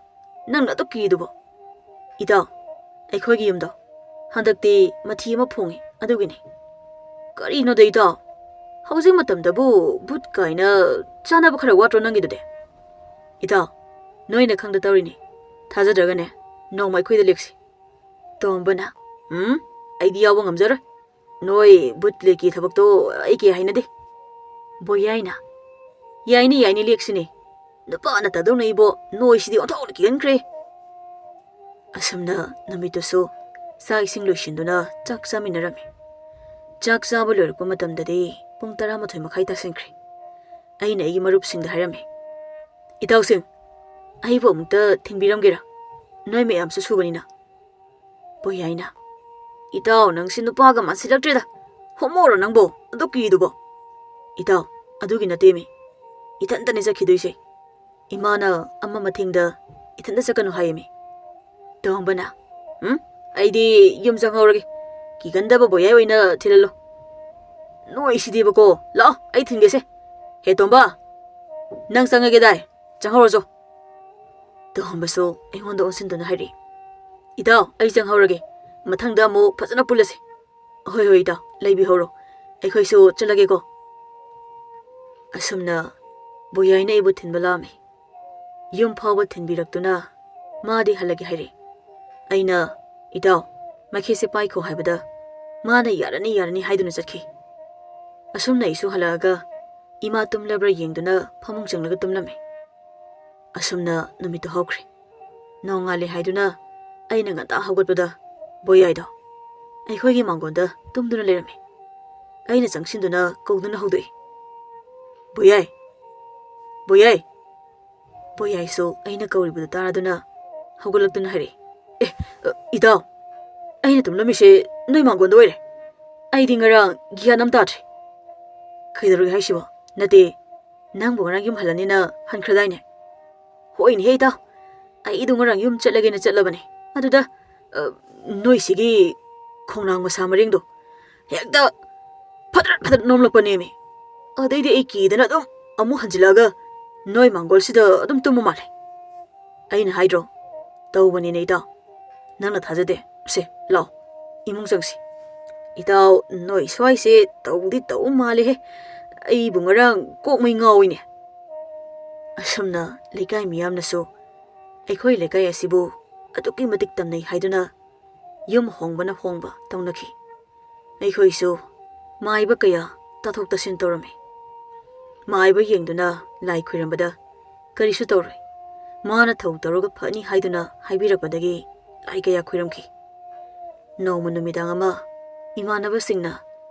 ꯅꯪꯅ ꯑꯗꯨꯛ ꯀꯤꯗꯨꯕꯣ?" "ꯏꯇꯥꯎ, ꯑꯩꯈꯣꯏꯒꯤ ꯌꯨꯝꯗꯣ ꯍꯟꯗꯛꯇꯤ ꯃꯊꯤ ꯑꯃ ꯐꯣꯡꯉꯤ, ꯑꯗꯨꯒꯤꯅꯤ"꯫ "ꯀꯔꯤꯅꯣꯗ ꯏꯇꯥꯎ, ꯍꯧꯖꯤꯛ ꯃꯇꯝꯗꯕꯨ ꯚꯨꯠ ꯀꯥꯏꯅ ꯆꯥꯅꯕ ꯈꯔ ꯋꯥꯠꯇ꯭ꯔꯣ ꯅꯪꯒꯤꯗꯨꯗꯤ?" "ꯏꯇꯥꯎ, ꯅꯣꯏꯅ ꯈꯪꯗ ꯇꯧꯔꯤꯅꯤ꯫ ꯊꯥꯖꯗ꯭ꯔꯒꯅꯦ, ꯅꯣꯡꯃ ꯑꯩꯈꯣꯏꯗ ꯂꯦꯛꯁꯤ"꯫ ꯇꯣꯝꯕꯅ, "ꯎꯝ, ꯑꯩꯗꯤ ꯌꯥꯎꯕ ꯉꯝꯖꯔꯣꯏ꯫ ꯅꯣꯏ ꯚꯨꯠ ꯂꯦꯛꯀꯤ ꯊꯕꯛꯇꯣ ꯑꯩ ꯀꯌꯥ ꯍꯩꯅꯗꯦ"꯫ ꯕꯣꯌꯥꯏꯅ, "ꯌꯥꯏꯅꯤ, ꯌꯥꯏꯅꯤ, ꯂꯦꯛꯁꯤꯅꯦ꯫ ꯅꯨꯄꯥ ꯅꯠꯇꯗꯧꯅ ꯏꯕꯣ, ꯅꯣꯏꯁꯤꯗꯤ ꯑꯣꯟꯊꯣꯛꯅ ꯀꯤꯒꯟꯈ꯭ꯔꯦ"꯫ ꯑꯁꯨꯝꯅ ꯅꯨꯃꯤꯠꯇꯨꯁꯨ ꯆꯥꯛ ꯏꯁꯤꯡ ꯂꯣꯏꯁꯤꯟꯗꯨꯅ ꯆꯥꯛ ꯆꯥꯃꯤꯟꯅꯔꯝꯃꯤ꯫ ꯆꯥꯛ ꯆꯥꯕ ꯂꯣꯏꯔꯛꯄ ꯃꯇꯝꯗꯗꯤ ꯄꯨꯡ ꯇꯔꯥꯃꯥꯊꯣꯏ ꯃꯈꯥꯏ ꯇꯥꯁꯤꯟꯈ꯭ꯔꯦ꯫ ꯑꯩꯅ ꯑꯩꯒꯤ ꯃꯔꯨꯞꯁꯤꯡꯗ ꯍꯥꯏꯔꯝꯃꯤ, "ꯏꯇꯥꯎꯁꯤꯡ, ꯑꯩꯕꯨ ꯑꯃꯨꯛꯇ ꯊꯤꯟꯕꯤꯔꯝꯒꯦꯔꯥ? ꯅꯣꯏ ꯃꯌꯥꯝꯁꯨ ꯁꯨꯕꯅꯤꯅ"꯫ ꯕꯣꯌꯥꯏꯅ, "ꯏꯇꯥꯎ, ꯅꯪꯁꯤ ꯅꯨꯄꯥꯒ ꯃꯥꯟꯁꯤꯜꯂꯛꯇ꯭ꯔꯦꯗ꯫ ꯍꯣꯃꯣꯔꯣ ꯅꯪꯕꯣ? ꯑꯗꯨ ꯀꯤꯗꯨꯕꯣ?" "ꯏꯇꯥꯎ, ꯑꯗꯨꯒꯤ ꯅꯠꯇꯦꯃꯤ꯫ ꯏꯊꯟꯇꯅꯦ ꯆꯠꯈꯤꯗꯣꯏꯁꯦ꯫ ꯏꯃꯥꯅ ꯑꯃ ꯃꯊꯦꯡꯗ ꯏꯊꯟꯇ ꯆꯠꯀꯅꯨ ꯍꯥꯏꯌꯦꯃꯤ"꯫ ꯇꯣꯝꯕꯅ, "ꯎꯝ, ꯑꯩꯗꯤ ꯌꯨꯝ ꯆꯪꯍꯧꯔꯒꯦ꯫ ꯀꯤꯒꯟꯗꯕ ꯕꯣꯌꯥꯏ ꯑꯣꯏꯅ ꯊꯤꯜꯍꯜꯂꯣ"꯫ "ꯅꯣꯏꯁꯤꯗꯤꯕꯀꯣ, ꯂꯥꯛꯑꯣ, ꯑꯩ ꯊꯤꯟꯒꯦꯁꯦ꯫ ꯍꯦ ꯇꯣꯝꯕ, ꯅꯪ ꯆꯪꯉꯒꯦꯗꯥꯏ? ꯆꯪꯍꯧꯔꯣꯆꯣ"꯫ ꯇꯣꯝꯕꯁꯨ ꯑꯩꯉꯣꯟꯗ ꯑꯣꯟꯁꯤꯟꯗꯨꯅ ꯍꯥꯏꯔꯛꯏ, "ꯏꯇꯥꯎ, ꯑꯩ ꯆꯪꯍꯧꯔꯒꯦ꯫ ꯃꯊꯪꯗ ꯑꯃꯨꯛ ꯐꯖꯅ ꯄꯨꯜꯂꯁꯤ"꯫ "ꯍꯣꯏ, ꯍꯣꯏ, ꯏꯇꯥꯎ, ꯂꯩꯕꯤꯍꯧꯔꯣ꯫ ꯑꯩꯈꯣꯏꯁꯨ ꯆꯠꯂꯒꯦꯀꯣ"꯫ ꯑꯁꯨꯝꯅ ꯕꯣꯌꯥꯏꯅ ꯑꯩꯕꯨ ꯊꯤꯟꯕ ꯂꯥꯛꯑꯝꯃꯤ꯫ ꯌꯨꯝ ꯐꯥꯎꯕ ꯊꯤꯟꯕꯤꯔꯛꯇꯨꯅ ꯃꯥꯗꯤ ꯍꯜꯂꯒꯦ ꯍꯥꯏꯔꯛꯏ꯫ ꯑꯩꯅ, "ꯏꯇꯥꯎ, ꯃꯈꯦꯠꯁꯦ ꯄꯥꯏꯈꯣ" ꯍꯥꯏꯕꯗ ꯃꯥꯅ "ꯌꯥꯔꯅꯤ, ꯌꯥꯔꯅꯤ" ꯍꯥꯏꯗꯨꯅ ꯆꯠꯈꯤ꯫ ꯑꯁꯨꯝꯅ ꯑꯩꯁꯨ ꯍꯜꯂꯛꯑꯒ ꯏꯃꯥ ꯇꯨꯝꯂꯕ꯭ꯔꯥ ꯌꯦꯡꯗꯨꯅ ꯐꯃꯨꯡ ꯆꯪꯂꯒ ꯇꯨꯝꯂꯝꯃꯤ꯫ ꯑꯁꯨꯝꯅ ꯅꯨꯃꯤꯠꯇꯨ ꯍꯧꯈ꯭ꯔꯦ꯫ ꯅꯣꯡꯉꯥꯜꯂꯦ ꯍꯥꯏꯗꯨꯅ ꯑꯩꯅ ꯉꯟꯇꯥ ꯍꯧꯒꯠꯄꯗ ꯕꯣꯌꯥꯏꯗꯣ ꯑꯩꯈꯣꯏꯒꯤ ꯃꯥꯡꯒꯣꯟꯗ ꯇꯨꯝꯗꯨꯅ ꯂꯩꯔꯝꯃꯤ꯫ ꯑꯩꯅ ꯆꯪꯁꯤꯟꯗꯨꯅ ꯀꯧꯗꯨꯅ ꯍꯧꯗꯣꯛꯏ, "ꯕꯣꯌꯥꯏ! ꯕꯣꯌꯥꯏ!" ꯄꯣꯌꯥꯏꯁꯨ ꯑꯩꯅ ꯀꯧꯔꯤꯕꯗꯨ ꯇꯥꯔꯗꯨꯅ ꯍꯧꯒꯠꯂꯛꯇꯨꯅ ꯍꯥꯏꯔꯛꯏ, "ꯑꯦ, ꯑ, ꯏꯇꯥꯎ, ꯑꯩꯅ ꯇꯨꯝꯂꯝꯃꯤꯁꯦ ꯅꯣꯏ ꯃꯥꯡꯒꯣꯟꯗ ꯑꯣꯏꯔꯦ꯫ ꯑꯩꯗꯤ ꯉꯔꯥꯡ ꯒ꯭ꯌꯥꯟ ꯑꯃ ꯇꯥꯗ꯭ꯔꯦ꯫ ꯀꯩꯗꯧꯔꯒꯦ ꯍꯥꯏꯁꯤꯕꯣ? ꯅꯠꯇꯦ, ꯅꯪꯕꯨ ꯉꯔꯥꯡ ꯌꯨꯝ ꯍꯜꯂꯅꯤꯅ ꯍꯟꯈ꯭ꯔꯗꯥꯏꯅꯦ?" "ꯍꯣꯏꯅꯦꯍꯦ ꯏꯇꯥꯎ, ꯑꯩꯗꯣ ꯉꯔꯥꯡ ꯌꯨꯝ ꯆꯠꯂꯒꯦꯅ ꯆꯠꯂꯕꯅꯦ꯫ ꯑꯗꯨꯗ, ꯑ, ꯅꯣꯏꯁꯤꯒꯤ ꯈꯣꯡꯅꯥꯡ ꯃꯁꯥ ꯃꯔꯦꯡꯗꯣ ꯍꯦꯛꯇ ꯐꯗ꯭ꯔꯠ ꯐꯗ꯭ꯔꯠ ꯅꯣꯝꯂꯛꯄꯅꯦꯃꯤ꯫ ꯑꯗꯩꯗꯤ ꯑꯩ ꯀꯤꯗꯅ ꯑꯗꯨꯝ ꯑꯃꯨꯛ ꯍꯟꯖꯤꯜꯂꯛꯑꯒ ꯅꯣꯏ ꯃꯥꯡꯒꯣꯜꯁꯤꯗ ꯑꯗꯨꯝ ꯇꯨꯝꯕ ꯃꯥꯜꯂꯦ꯫ ꯑꯩꯅ ꯍꯥꯏꯗ꯭ꯔꯣ? ꯇꯧꯕꯅꯤꯅꯦ ꯏꯇꯥꯎ꯫ ꯅꯪꯅ ꯊꯥꯖꯗꯦ? ꯁꯦ, ꯂꯥꯛꯑꯣ, ꯏꯃꯨꯡ ꯆꯪꯁꯤ꯫ ꯏꯇꯥꯎ, ꯅꯣꯏ ꯁ꯭ꯋꯥꯏꯁꯦ ꯇꯧꯗꯤ ꯇꯧ ꯃꯥꯜꯂꯦꯍꯦ꯫ ꯑꯩꯕꯨ ꯉꯔꯥꯡ ꯀꯣꯛꯃꯩ ꯉꯥꯎꯏꯅꯦ꯫" ꯑꯁꯨꯝꯅ ꯂꯩꯀꯥꯏ ꯃꯤꯌꯥꯝꯅꯁꯨ ꯑꯩꯈꯣꯏ ꯂꯩꯀꯥꯏ ꯑꯁꯤꯕꯨ ꯑꯗꯨꯛꯀꯤ ꯃꯇꯤꯛ ꯇꯝꯅꯩ ꯍꯥꯏꯗꯨꯅ ꯌꯨꯝ ꯍꯣꯡꯕꯅ ꯍꯣꯡꯕ ꯇꯧꯅꯈꯤ꯫ ꯑꯩꯈꯣꯏꯁꯨ ꯃꯥꯏꯕ ꯀꯌꯥ ꯇꯥꯊꯣꯛ ꯇꯥꯁꯤꯟ ꯇꯧꯔꯝꯃꯤ꯫ ꯃꯥꯏꯕ ꯌꯦꯡꯗꯨꯅ ꯂꯥꯏ ꯈꯨꯔꯝꯕꯗ ꯀꯔꯤꯁꯨ ꯇꯧꯔꯣꯏ, ꯃꯥꯅ ꯊꯧ ꯇꯧꯔꯒ ꯐꯅꯤ ꯍꯥꯏꯗꯨꯅ ꯍꯥꯏꯕꯤꯔꯛꯄꯗꯒꯤ ꯂꯥꯏ ꯀꯌꯥ ꯈꯨꯔꯝꯈꯤ꯫ ꯅꯣꯡꯃ ꯅꯨꯃꯤꯗꯥꯡ ꯑꯃ ꯏꯃꯥꯟꯅꯕꯁꯤꯡꯅ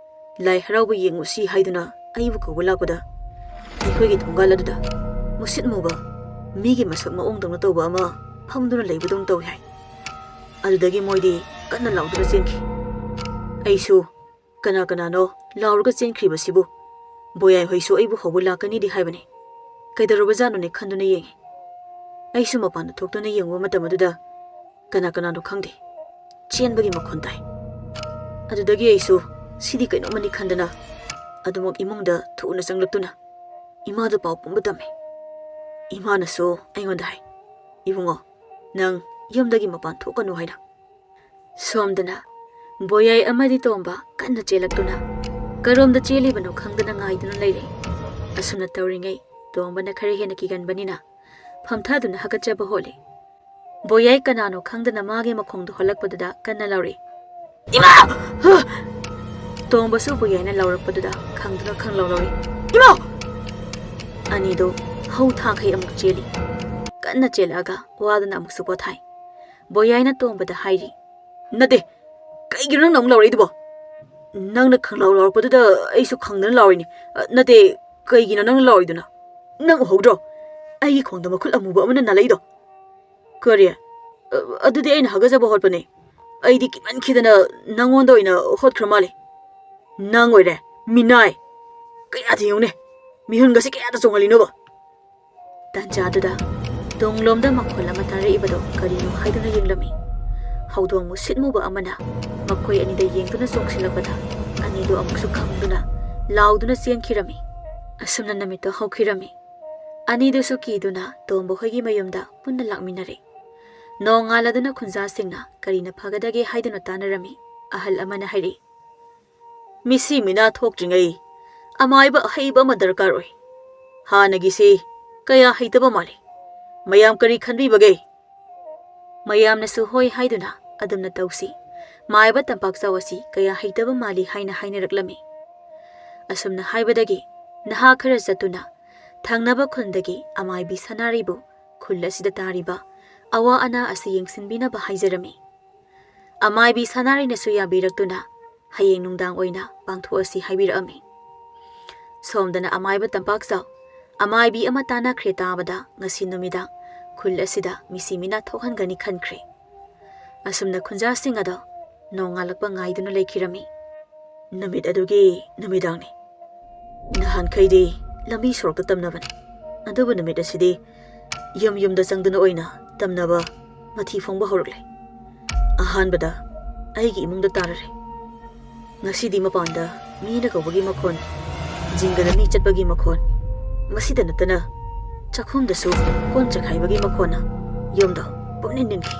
ꯂꯥꯏ ꯍꯔꯥꯎꯕ ꯌꯦꯡꯉꯨꯁꯤ ꯍꯥꯏꯗꯨꯅ ꯑꯩꯕꯨ ꯀꯧꯕ ꯂꯥꯛꯄꯗ, ꯑꯩꯈꯣꯏꯒꯤ ꯊꯣꯡꯒꯥꯜ ꯑꯗꯨꯗ ꯃꯨꯁꯤꯠ ꯃꯨꯕ ꯃꯤꯒꯤ ꯃꯁꯛ ꯃꯑꯣꯡꯗꯧꯅ ꯇꯧꯕ ꯑꯃ ꯐꯝꯗꯨꯅ ꯂꯩꯕꯗꯧꯅ ꯇꯧꯏ ꯍꯥꯏ꯫ ꯑꯗꯨꯗꯒꯤ ꯃꯣꯏꯗꯤ ꯀꯟꯅ ꯂꯥꯎꯗꯨꯅ ꯆꯦꯟꯈꯤ꯫ ꯑꯩꯁꯨ, "ꯀꯅꯥ ꯀꯅꯥꯅꯣ ꯂꯥꯎꯔꯒ ꯆꯦꯟꯈ꯭ꯔꯤꯕꯁꯤꯕꯨ? ꯕꯣꯌꯥꯏ ꯍꯣꯏꯁꯨ ꯑꯩꯕꯨ ꯍꯧꯕ ꯂꯥꯛꯀꯅꯤꯗꯤ ꯍꯥꯏꯕꯅꯤ꯫ ꯀꯩꯗꯧꯔꯕꯖꯥꯠꯅꯣꯅꯦ?" ꯈꯟꯗꯨꯅ ꯌꯦꯡꯉꯤ꯫ ꯑꯩꯁꯨ ꯃꯄꯥꯟꯗ ꯊꯣꯛꯇꯨꯅ ꯌꯦꯡꯕ ꯃꯇꯝ ꯑꯗꯨꯗ ꯀꯅꯥ ꯀꯅꯥꯅꯣ ꯈꯪꯗꯦ, ꯆꯦꯟꯕꯒꯤ ꯃꯈꯣꯟ ꯇꯥꯏ꯫ ꯑꯗꯨꯗꯒꯤ ꯑꯩꯁꯨ ꯁꯤꯗꯤ ꯀꯩꯅꯣꯝꯃꯅꯤ ꯈꯟꯗꯅ ꯑꯗꯨꯃꯛ ꯏꯃꯨꯡꯗ ꯊꯨꯅ ꯆꯪꯂꯛꯇꯨꯅ ꯏꯃꯥꯗ ꯄꯥꯎ ꯄꯨꯝꯕ ꯇꯝꯃꯤ꯫ ꯏꯃꯥꯅꯁꯨ ꯑꯩꯉꯣꯟꯗ ꯍꯥꯏ, "ꯏꯕꯨꯡꯉꯣ, ꯅꯪ ꯌꯨꯝꯗꯒꯤ ꯃꯄꯥꯟ ꯊꯣꯛꯀꯅꯨ" ꯍꯥꯏꯅ꯫ ꯁꯣꯝꯗꯅ ꯕꯣꯌꯥꯏ ꯑꯃꯗꯤ ꯇꯣꯝꯕ ꯀꯟꯅ ꯆꯦꯜꯂꯛꯇꯨꯅ ꯀꯔꯣꯝꯗ ꯆꯦꯜꯂꯤꯕꯅꯣ ꯈꯪꯗꯅ ꯉꯥꯏꯗꯨꯅ ꯂꯩꯔꯦ꯫ ꯑꯁꯨꯝꯅ ꯇꯧꯔꯤꯉꯩ ꯇꯣꯝꯕꯅ ꯈꯔ ꯍꯦꯟꯅ ꯀꯤꯒꯟꯕꯅꯤꯅ ꯐꯝꯊꯗꯨꯅ ꯍꯥꯀꯠꯆꯕ ꯍꯣꯠꯂꯤ꯫ ꯕꯣꯌꯥꯏ ꯀꯅꯥꯅꯣ ꯈꯪꯗꯅ ꯃꯥꯒꯤ ꯃꯈꯣꯡꯗꯣ ꯍꯣꯜꯂꯛꯄꯗꯨꯗ ꯀꯟꯅ ꯂꯥꯎꯔꯛꯏ, "ꯏꯃꯥ!" ꯍ! ꯇꯣꯝꯕꯁꯨ ꯕꯣꯌꯥꯏꯅ ꯂꯥꯎꯔꯛꯄꯗꯨꯗ ꯈꯪꯗꯨꯅ ꯈꯪꯂꯥꯎ ꯂꯥꯎꯔꯛꯏ, "ꯏꯃꯥ!" ꯑꯅꯤꯗꯣ ꯍꯧ ꯊꯥꯈꯩ ꯑꯃꯨꯛ ꯆꯦꯜꯂꯤ꯫ ꯀꯟꯅ ꯆꯦꯜꯂꯛꯑꯒ ꯋꯥꯗꯨꯅ ꯑꯃꯨꯛꯁꯨ ꯄꯣꯊꯥꯏ꯫ ꯕꯣꯌꯥꯏꯅ ꯇꯣꯝꯕꯗ ꯍꯥꯏꯔꯤ, "ꯅꯠꯇꯦ, ꯀꯩꯒꯤꯅꯣ ꯅꯪꯅ ꯑꯃꯨꯛ ꯂꯥꯎꯔꯛꯏꯗꯨꯕꯣ? ꯅꯪꯅ ꯈꯪꯂꯥꯎ ꯂꯥꯎꯔꯛꯄꯗꯨꯗ ꯑꯩꯁꯨ ꯈꯪꯗꯅ ꯂꯥꯎꯔꯤꯅꯤ꯫ ꯑ, ꯅꯠꯇꯦ, ꯀꯩꯒꯤꯅꯣ ꯅꯪꯅ ꯂꯥꯎꯔꯤꯗꯨꯅ? ꯅꯪ ꯎꯍꯧꯗ꯭ꯔꯣ? ꯑꯩꯒꯤ ꯈꯣꯡꯗ ꯃꯈꯨꯠ ꯑꯃꯨꯕ ꯑꯃꯅ ꯅꯥꯜꯂꯛꯏꯗꯣ? ꯀꯔꯤ? ꯑ, ꯑꯗꯨꯗꯤ ꯑꯩꯅ ꯍꯥꯒꯠꯆꯕ ꯍꯣꯠꯄꯅꯦ꯫ ꯑꯩꯗꯤ ꯀꯤꯃꯟꯈꯤꯗꯅ ꯅꯪꯉꯣꯟꯗ ꯑꯣꯏꯅ ꯍꯣꯠꯈ꯭ꯔ ꯃꯥꯜꯂꯦ꯫ ꯅꯪ ꯑꯣꯏꯔꯦ, ꯃꯤꯅꯥꯏ꯫ ꯀꯌꯥꯗ ꯌꯦꯡꯉꯨꯅꯦ, ꯃꯤꯍꯨꯟꯒꯁꯦ ꯀꯌꯥꯗ ꯆꯣꯡꯍꯜꯂꯤꯅꯣꯕ? ꯇꯥꯟꯖꯥꯗꯨꯗ ꯇꯨꯡꯂꯣꯝꯗ ꯃꯈꯣꯜ ꯑꯃ ꯇꯥꯔꯛꯏꯕꯗꯣ ꯀꯔꯤꯅꯣ ꯍꯥꯏꯗꯨꯅ ꯌꯦꯡꯂꯝꯃꯤ꯫ ꯍꯧꯗꯣꯡ ꯃꯨꯁꯤꯠ ꯃꯨꯕ ꯑꯃꯅ ꯃꯈꯣꯏ ꯑꯅꯤꯗ ꯌꯦꯡꯗꯨꯅ ꯆꯣꯡꯁꯤꯜꯂꯛꯄꯗ ꯑꯅꯤꯗꯨ ꯑꯃꯨꯛꯁꯨ ꯈꯪꯗꯨꯅ ꯂꯥꯎꯗꯨꯅ ꯆꯦꯟꯈꯤꯔꯝꯃꯤ꯫ ꯑꯁꯨꯝꯅ ꯅꯨꯃꯤꯠꯇꯣ ꯍꯧꯈꯤꯔꯝꯃꯤ꯫ ꯑꯅꯤꯗꯨꯁꯨ ꯀꯤꯗꯨꯅ ꯇꯣꯝꯕ ꯍꯣꯏꯒꯤ ꯃꯌꯨꯝꯗ ꯄꯨꯟꯅ ꯂꯥꯛꯃꯤꯟꯅꯔꯦ꯫ ꯅꯣꯡꯉꯥꯜꯂꯗꯨꯅ ꯈꯨꯟꯖꯥꯁꯤꯡꯅ ꯀꯔꯤꯅ ꯐꯒꯗꯒꯦ ꯍꯥꯏꯗꯨꯅ ꯇꯥꯟꯅꯔꯝꯃꯤ꯫ ꯑꯍꯜ ꯑꯃꯅ ꯍꯥꯏꯔꯤ, "ꯃꯤꯁꯤ ꯃꯤꯅꯥ ꯊꯣꯛꯇ꯭ꯔꯤꯉꯩ ꯑꯃꯥꯏꯕ ꯑꯍꯩꯕ ꯑꯃ ꯗꯔꯀꯥꯔ ꯑꯣꯏ꯫ ꯍꯥꯟꯅꯒꯤꯁꯤ ꯀꯌꯥ ꯍꯩꯇꯕ ꯃꯥꯜꯂꯤ꯫ ꯃꯌꯥꯝ ꯀꯔꯤ ꯈꯟꯕꯤꯕꯒꯦ?" ꯃꯌꯥꯝꯅꯁꯨ ꯍꯣꯏ ꯍꯥꯏꯗꯨꯅ ꯑꯗꯨꯝꯅ ꯇꯧꯁꯤ꯫ ꯃꯥꯏꯕ ꯇꯝꯄꯥꯛꯆꯥꯎ ꯑꯁꯤ ꯀꯌꯥ ꯍꯩꯇꯕ ꯃꯥꯜꯂꯤ ꯍꯥꯏꯅ ꯍꯥꯏꯅꯔꯛꯂꯝꯃꯤ꯫ ꯑꯁꯨꯝꯅ ꯍꯥꯏꯕꯗꯒꯤ ꯅꯍꯥ ꯈꯔ ꯆꯠꯇꯨꯅ ꯊꯪꯅꯕ ꯈꯨꯟꯗꯒꯤ ꯑꯃꯥꯏꯕꯤ ꯁꯅꯥꯔꯩꯕꯨ ꯈꯨꯜ ꯑꯁꯤꯗ ꯇꯥꯔꯤꯕ ꯑꯋꯥ ꯑꯅꯥ ꯑꯁꯤ ꯌꯦꯡꯁꯤꯟꯕꯤꯅꯕ ꯍꯥꯏꯖꯔꯝꯃꯤ꯫ ꯑꯃꯥꯏꯕꯤ ꯁꯅꯥꯔꯩꯅꯁꯨ ꯌꯥꯕꯤꯔꯛꯇꯨꯅ ꯍꯌꯦꯡ ꯅꯨꯡꯗꯥꯡ ꯑꯣꯏꯅ ꯄꯥꯡꯊꯣꯛꯑꯁꯤ ꯍꯥꯏꯕꯤꯔꯛꯑꯝꯃꯤ꯫ ꯁꯣꯝꯗꯅ ꯑꯃꯥꯏꯕ ꯇꯝꯄꯥꯛꯆꯥꯎ ꯑꯃꯥꯏꯕꯤ ꯑꯃ ꯇꯥꯟꯅꯈ꯭ꯔꯦ ꯇꯥꯕꯗ ꯉꯁꯤ ꯅꯨꯃꯤꯗꯥꯡ ꯈꯨꯜ ꯑꯁꯤꯗ ꯃꯤꯁꯤ ꯃꯤꯅꯥ ꯊꯣꯛꯍꯟꯒꯅꯤ ꯈꯟꯈ꯭ꯔꯦ꯫ ꯑꯁꯨꯝꯅ ꯈꯨꯟꯖꯥꯁꯤꯡ ꯑꯗꯣ ꯅꯣꯡꯉꯥꯜꯂꯛꯄ ꯉꯥꯏꯗꯨꯅ ꯂꯩꯈꯤꯔꯝꯃꯤ꯫ ꯅꯨꯃꯤꯠ ꯑꯗꯨꯒꯤ ꯅꯨꯃꯤꯗꯥꯡꯅꯤ꯫ ꯅꯍꯥꯟꯈꯩꯗꯤ ꯂꯝꯕꯤ ꯁꯣꯔꯣꯛꯇ ꯇꯝꯅꯕꯅꯤ, ꯑꯗꯨꯕꯨ ꯅꯨꯃꯤꯠ ꯑꯁꯤꯗꯤ ꯌꯨꯝ ꯌꯨꯝꯗ ꯆꯪꯗꯨꯅ ꯑꯣꯏꯅ ꯇꯝꯅꯕ ꯃꯊꯤ ꯐꯣꯡꯕ ꯍꯧꯔꯛꯂꯦ꯫ ꯑꯍꯥꯟꯕꯗ ꯑꯩꯒꯤ ꯏꯃꯨꯡꯗ ꯇꯥꯔꯔꯦ꯫ ꯉꯁꯤꯗꯤ ꯃꯄꯥꯟꯗ ꯃꯤꯅ ꯀꯧꯕꯒꯤ ꯃꯈꯣꯟ, ꯖꯤꯡꯒꯗ ꯃꯤ ꯆꯠꯄꯒꯤ ꯃꯈꯣꯟ, ꯃꯁꯤꯗ ꯅꯠꯇꯅ ꯆꯥꯛꯈꯨꯝꯗꯁꯨ ꯀꯣꯟ ꯆꯈꯥꯏꯕꯒꯤ ꯃꯈꯣꯟꯅ ꯌꯨꯝꯗꯣ ꯄꯨꯝꯅꯤꯟ ꯅꯤꯟꯈꯤ꯫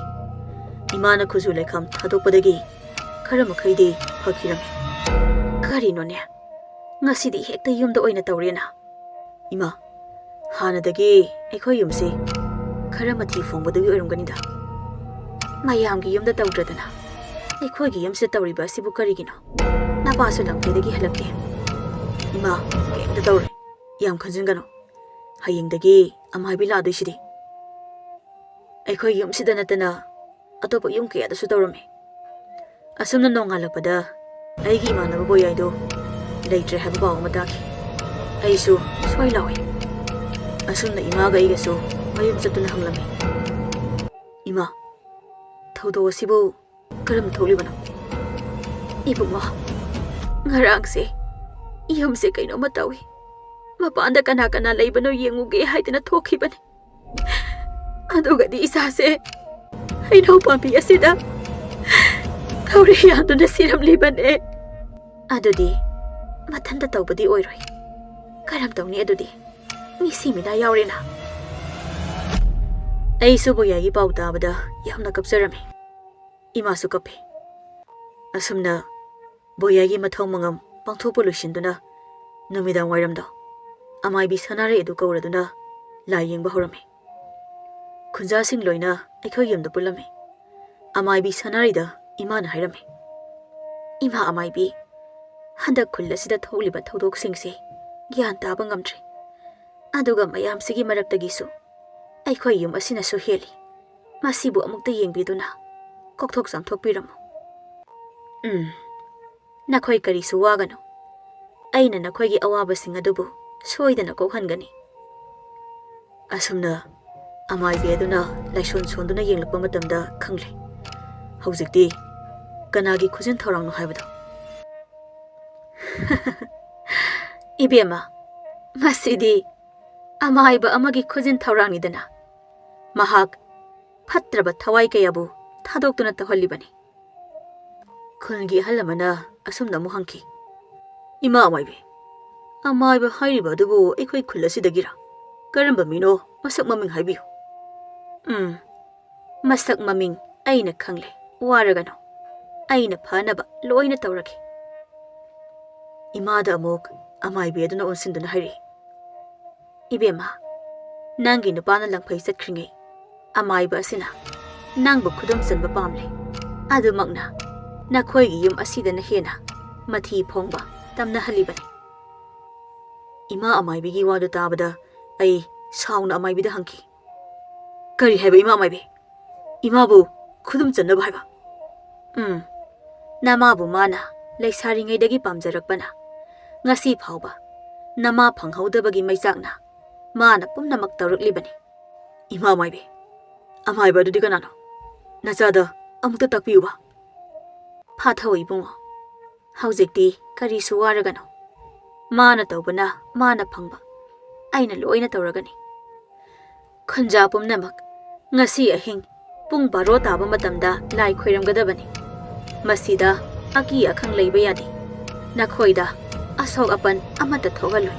ꯏꯃꯥꯅ ꯈꯨꯖꯨ ꯂꯩꯈꯥꯝ ꯊꯥꯗꯣꯛꯄꯗꯒꯤ ꯈꯔ ꯃꯈꯩꯗꯤ ꯐꯈꯤꯔꯝꯃꯤ꯫ ꯀꯔꯤꯅꯣꯅꯦ, ꯉꯁꯤꯗꯤ ꯍꯦꯛꯇ ꯌꯨꯝꯗ ꯑꯣꯏꯅ ꯇꯧꯔꯦꯅ? ꯏꯃꯥ, ꯍꯥꯟꯅꯗꯒꯤ ꯑꯩꯈꯣꯏ ꯌꯨꯝꯁꯦ ꯈꯔ ꯃꯊꯤ ꯐꯣꯡꯕꯗꯨꯒꯤ ꯑꯣꯏꯔꯝꯒꯅꯤꯗ꯫ ꯃꯌꯥꯝꯒꯤ ꯌꯨꯝꯗ ꯇꯧꯗ꯭ꯔꯗꯅ ꯑꯩꯈꯣꯏꯒꯤ ꯌꯨꯝꯁꯤꯗ ꯇꯧꯔꯤꯕ ꯑꯁꯤꯕꯨ ꯀꯔꯤꯒꯤꯅꯣ? ꯅꯄꯥꯁꯨ ꯂꯝꯐꯦꯗꯒꯤ ꯍꯜꯂꯛꯇꯦ꯫ ꯏꯃꯥ, ꯀꯩꯝꯇ ꯇꯧꯔꯣꯏ꯫ ꯌꯥꯝ ꯈꯟꯖꯤꯟꯒꯅꯨ꯫ ꯍꯌꯦꯡꯗꯒꯤ ꯑꯃꯥꯏꯕꯤ ꯂꯥꯛꯑꯗꯣꯏꯁꯤꯗꯤ꯫ ꯑꯩꯈꯣꯏ ꯌꯨꯝꯁꯤꯗ ꯅꯠꯇꯅ ꯑꯇꯣꯞꯄ ꯌꯨꯝ ꯀꯌꯥꯗꯁꯨ ꯇꯧꯔꯝꯃꯤ꯫ ꯑꯁꯨꯝꯅ ꯅꯣꯡꯉꯥꯜꯂꯛꯄꯗ ꯑꯩꯒꯤ ꯏꯃꯥꯟꯅꯕ ꯕꯣꯌꯥꯏꯗꯣ ꯂꯩꯇ꯭ꯔꯦ ꯍꯥꯏꯕ ꯄꯥꯎ ꯑꯃ ꯇꯥꯈꯤ꯫ ꯑꯩꯁꯨ ꯁ꯭ꯋꯥꯏ ꯂꯥꯎꯏ꯫ ꯑꯁꯨꯝꯅ ꯏꯃꯥꯒ ꯑꯩꯒꯁꯨ ꯃꯌꯨꯝ ꯆꯠꯇꯨꯅ ꯍꯪꯂꯝꯃꯤ꯫ "ꯏꯃꯥ, ꯊꯧꯗꯣꯛ ꯑꯁꯤꯕꯨ ꯀꯔꯝ ꯊꯣꯛꯂꯤꯕꯅꯣ?" "ꯏꯕꯨꯡꯉꯣ, ꯉꯔꯥꯡꯁꯦ ꯌꯨꯝꯁꯦ ꯀꯩꯅꯣꯝꯃ ꯇꯧꯏ꯫ ꯃꯄꯥꯟꯗ ꯀꯅꯥ ꯀꯅꯥ ꯂꯩꯕꯅꯣ ꯌꯦꯡꯉꯨꯒꯦ ꯍꯥꯏꯗꯅ ꯊꯣꯛꯈꯤꯕꯅꯤ꯫ ꯑꯗꯨꯒꯗꯤ ꯏꯆꯥꯁꯦ ꯍꯩꯅꯧ ꯄꯥꯝꯕꯤ ꯑꯁꯤꯗ ꯊꯧꯔꯤ ꯌꯥꯟꯗꯨꯅ ꯁꯤꯔꯝꯂꯤꯕꯅꯦ꯫" "ꯑꯗꯨꯗꯤ ꯃꯊꯟꯇ ꯇꯧꯕꯗꯤ ꯑꯣꯏꯔꯣꯏ꯫ ꯀꯔꯝ ꯇꯧꯅꯤ ꯑꯗꯨꯗꯤ? ꯃꯤꯁꯤ ꯃꯤꯅꯥ ꯌꯥꯎꯔꯦꯅ꯫" ꯑꯩꯁꯨ ꯕꯣꯌꯥꯒꯤ ꯄꯥꯎ ꯇꯥꯕꯗ ꯌꯥꯝꯅ ꯀꯞꯆꯔꯝꯃꯤ꯫ ꯏꯃꯥꯁꯨ ꯀꯞꯄꯤ꯫ ꯑꯁꯨꯝꯅ ꯕꯣꯌꯥꯒꯤ ꯃꯊꯧ ꯃꯉꯝ ꯄꯥꯡꯊꯣꯛꯄ ꯂꯣꯏꯁꯤꯟꯗꯨꯅ ꯅꯨꯃꯤꯗꯥꯡ ꯋꯥꯏꯔꯝꯗꯣ ꯑꯃꯥꯏꯕꯤ ꯁꯅꯥꯔꯩ ꯑꯗꯨ ꯀꯧꯔꯗꯨꯅ ꯂꯥꯏ ꯌꯦꯡꯕ ꯍꯧꯔꯝꯃꯤ꯫ ꯈꯨꯟꯖꯥꯁꯤꯡ ꯂꯣꯏꯅ ꯑꯩꯈꯣꯏ ꯌꯨꯝꯗ ꯄꯨꯜꯂꯝꯃꯤ꯫ ꯑꯃꯥꯏꯕꯤ ꯁꯅꯥꯔꯩꯗ ꯏꯃꯥꯅ ꯍꯥꯏꯔꯝꯃꯤ, "ꯏꯃꯥ ꯑꯃꯥꯏꯕꯤ, ꯍꯟꯗꯛ ꯈꯨꯜ ꯑꯁꯤꯗ ꯊꯣꯛꯂꯤꯕ ꯊꯧꯗꯣꯛꯁꯤꯡꯁꯦ ꯒ꯭ꯌꯥꯟ ꯇꯥꯕ ꯉꯝꯗ꯭ꯔꯦ꯫ ꯑꯗꯨꯒ ꯃꯌꯥꯝꯁꯤꯒꯤ ꯃꯔꯛꯇꯒꯤꯁꯨ ꯑꯩꯈꯣꯏ ꯌꯨꯝ ꯑꯁꯤꯅꯁꯨ ꯍꯦꯜꯂꯤ꯫ ꯃꯁꯤꯕꯨ ꯑꯃꯨꯛꯇ ꯌꯦꯡꯕꯤꯗꯨꯅ ꯀꯣꯛꯊꯣꯛ ꯆꯥꯝꯊꯣꯛꯄꯤꯔꯝꯃꯨ꯫" "ꯎꯝ, ꯅꯈꯣꯏ ꯀꯔꯤꯁꯨ ꯋꯥꯒꯅꯨ꯫ ꯑꯩꯅ ꯅꯈꯣꯏꯒꯤ ꯑꯋꯥꯕꯁꯤꯡ ꯑꯗꯨꯕꯨ ꯁꯣꯏꯗꯅ ꯀꯣꯛꯍꯟꯒꯅꯤ꯫" ꯑꯁꯨꯝꯅ ꯑꯃꯥꯏꯕꯤ ꯑꯗꯨꯅ ꯂꯥꯏꯁꯣꯟ ꯁꯣꯟꯗꯨꯅ ꯌꯦꯡꯂꯛꯄ ꯃꯇꯝꯗ ꯈꯪꯂꯦ, ꯍꯧꯖꯤꯛꯇꯤ ꯀꯅꯥꯒꯤ ꯈꯨꯖꯤꯟ ꯊꯧꯔꯥꯡꯅꯣ ꯍꯥꯏꯕꯗꯣ꯫ "ꯏꯕꯦꯝꯃ, ꯃꯁꯤꯗꯤ ꯑꯃꯥꯏꯕ ꯑꯃꯒꯤ ꯈꯨꯖꯤꯟ ꯊꯧꯔꯥꯡꯅꯤꯗꯅ꯫ ꯃꯍꯥꯛ ꯐꯠꯇ꯭ꯔꯕ ꯊꯋꯥꯏ ꯀꯌꯥꯕꯨ ꯊꯥꯗꯣꯛꯇꯨꯅ ꯇꯧꯍꯜꯂꯤꯕꯅꯤ꯫" ꯈꯨꯜꯒꯤ ꯑꯍꯜ ꯑꯃꯅ ꯑꯁꯨꯝꯅ ꯑꯃꯨꯛ ꯍꯪꯈꯤ, "ꯏꯃꯥ ꯑꯃꯥꯏꯕꯤ, ꯑꯃꯥꯏꯕ ꯍꯥꯏꯔꯤꯕ ꯑꯗꯨꯕꯨ ꯑꯩꯈꯣꯏ ꯈꯨꯜ ꯑꯁꯤꯗꯒꯤꯔꯥ? ꯀꯔꯝꯕ ꯃꯤꯅꯣ? ꯃꯁꯛ ꯃꯃꯤꯡ ꯍꯥꯏꯕꯤꯌꯨ꯫" "ꯎꯝ, ꯃꯁꯛ ꯃꯃꯤꯡ ꯑꯩꯅ ꯈꯪꯂꯦ, ꯋꯥꯔꯒꯅꯨ꯫ ꯑꯩꯅ ꯐꯅꯕ ꯂꯣꯏꯅ ꯇꯧꯔꯒꯦ꯫" ꯏꯃꯥꯗ ꯑꯃꯨꯛ ꯑꯃꯥꯏꯕꯤ ꯑꯗꯨꯅ ꯑꯣꯟꯁꯤꯟꯗꯨꯅ ꯍꯥꯏꯔꯛꯏ, "ꯏꯕꯦꯝꯃ, ꯅꯪꯒꯤ ꯅꯨꯄꯥꯅ ꯂꯪꯐꯩ ꯆꯠꯈ꯭ꯔꯤꯉꯩ ꯑꯃꯥꯏꯕ ꯑꯁꯤꯅ ꯅꯪꯕꯨ ꯈꯨꯗꯨꯝ ꯆꯟꯕ ꯄꯥꯝꯂꯦ꯫ ꯑꯗꯨꯃꯛꯅ ꯅꯈꯣꯏꯒꯤ ꯌꯨꯝ ꯑꯁꯤꯗꯅ ꯍꯦꯟꯅ ꯃꯊꯤ ꯐꯣꯡꯕ ꯇꯝꯅꯍꯜꯂꯤꯕꯅꯤ꯫" ꯏꯃꯥ ꯑꯃꯥꯏꯕꯤꯒꯤ ꯋꯥꯗꯨ ꯇꯥꯕꯗ ꯑꯩ ꯁꯥꯎꯅ ꯑꯃꯥꯏꯕꯤꯗ ꯍꯪꯈꯤ, "ꯀꯔꯤ ꯍꯥꯏꯕ ꯏꯃꯥ ꯑꯃꯥꯏꯕꯤ? ꯏꯃꯥꯕꯨ ꯈꯨꯗꯨꯝ ꯆꯟꯅꯕ ꯍꯥꯏꯕ?" "ꯎꯝ, ꯅꯃꯥꯕꯨ ꯃꯥꯅ ꯂꯩꯁꯥꯔꯤꯉꯩꯗꯒꯤ ꯄꯥꯝꯖꯔꯛꯄꯅ ꯉꯁꯤ ꯐꯥꯎꯕ ꯅꯃꯥ ꯐꯪꯍꯧꯗꯕꯒꯤ ꯃꯩꯆꯥꯛꯅ ꯃꯥꯅ ꯄꯨꯝꯅꯃꯛ ꯇꯧꯔꯛꯂꯤꯕꯅꯤ꯫ "ꯏꯃꯥ ꯃꯥꯏꯕꯤ, ꯑꯃꯥꯏꯕ ꯑꯗꯨꯗꯤ ꯀꯅꯥꯅꯣ? ꯅꯆꯥꯗ ꯑꯃꯨꯛꯇ ꯇꯥꯛꯄꯤꯌꯨꯕ꯫" "ꯐꯥꯊꯧ ꯏꯕꯨꯡꯉꯣ, ꯍꯧꯖꯤꯛꯇꯤ ꯀꯔꯤꯁꯨ ꯋꯥꯔꯒꯅꯨ꯫ ꯃꯥꯅ ꯇꯧꯕꯅ ꯃꯥꯅ ꯐꯪꯕ꯫ ꯑꯩꯅ ꯂꯣꯏꯅ ꯇꯧꯔꯒꯅꯤ꯫ ꯈꯨꯟꯖꯥ ꯄꯨꯝꯅꯃꯛ ꯉꯁꯤ ꯑꯍꯤꯡ ꯄꯨꯡ ꯕꯥꯔꯣ ꯇꯥꯕ ꯃꯇꯝꯗ ꯂꯥꯏ ꯈꯣꯏꯔꯝꯒꯗꯕꯅꯤ꯫ ꯃꯁꯤꯗ ꯑꯀꯤ ꯑꯈꯪ ꯂꯩꯕ ꯌꯥꯗꯦ꯫ ꯅꯈꯣꯏꯗ ꯑꯁꯣꯛ ꯑꯄꯟ ꯑꯃꯠꯇ ꯊꯣꯛꯍꯜꯂꯣꯏ꯫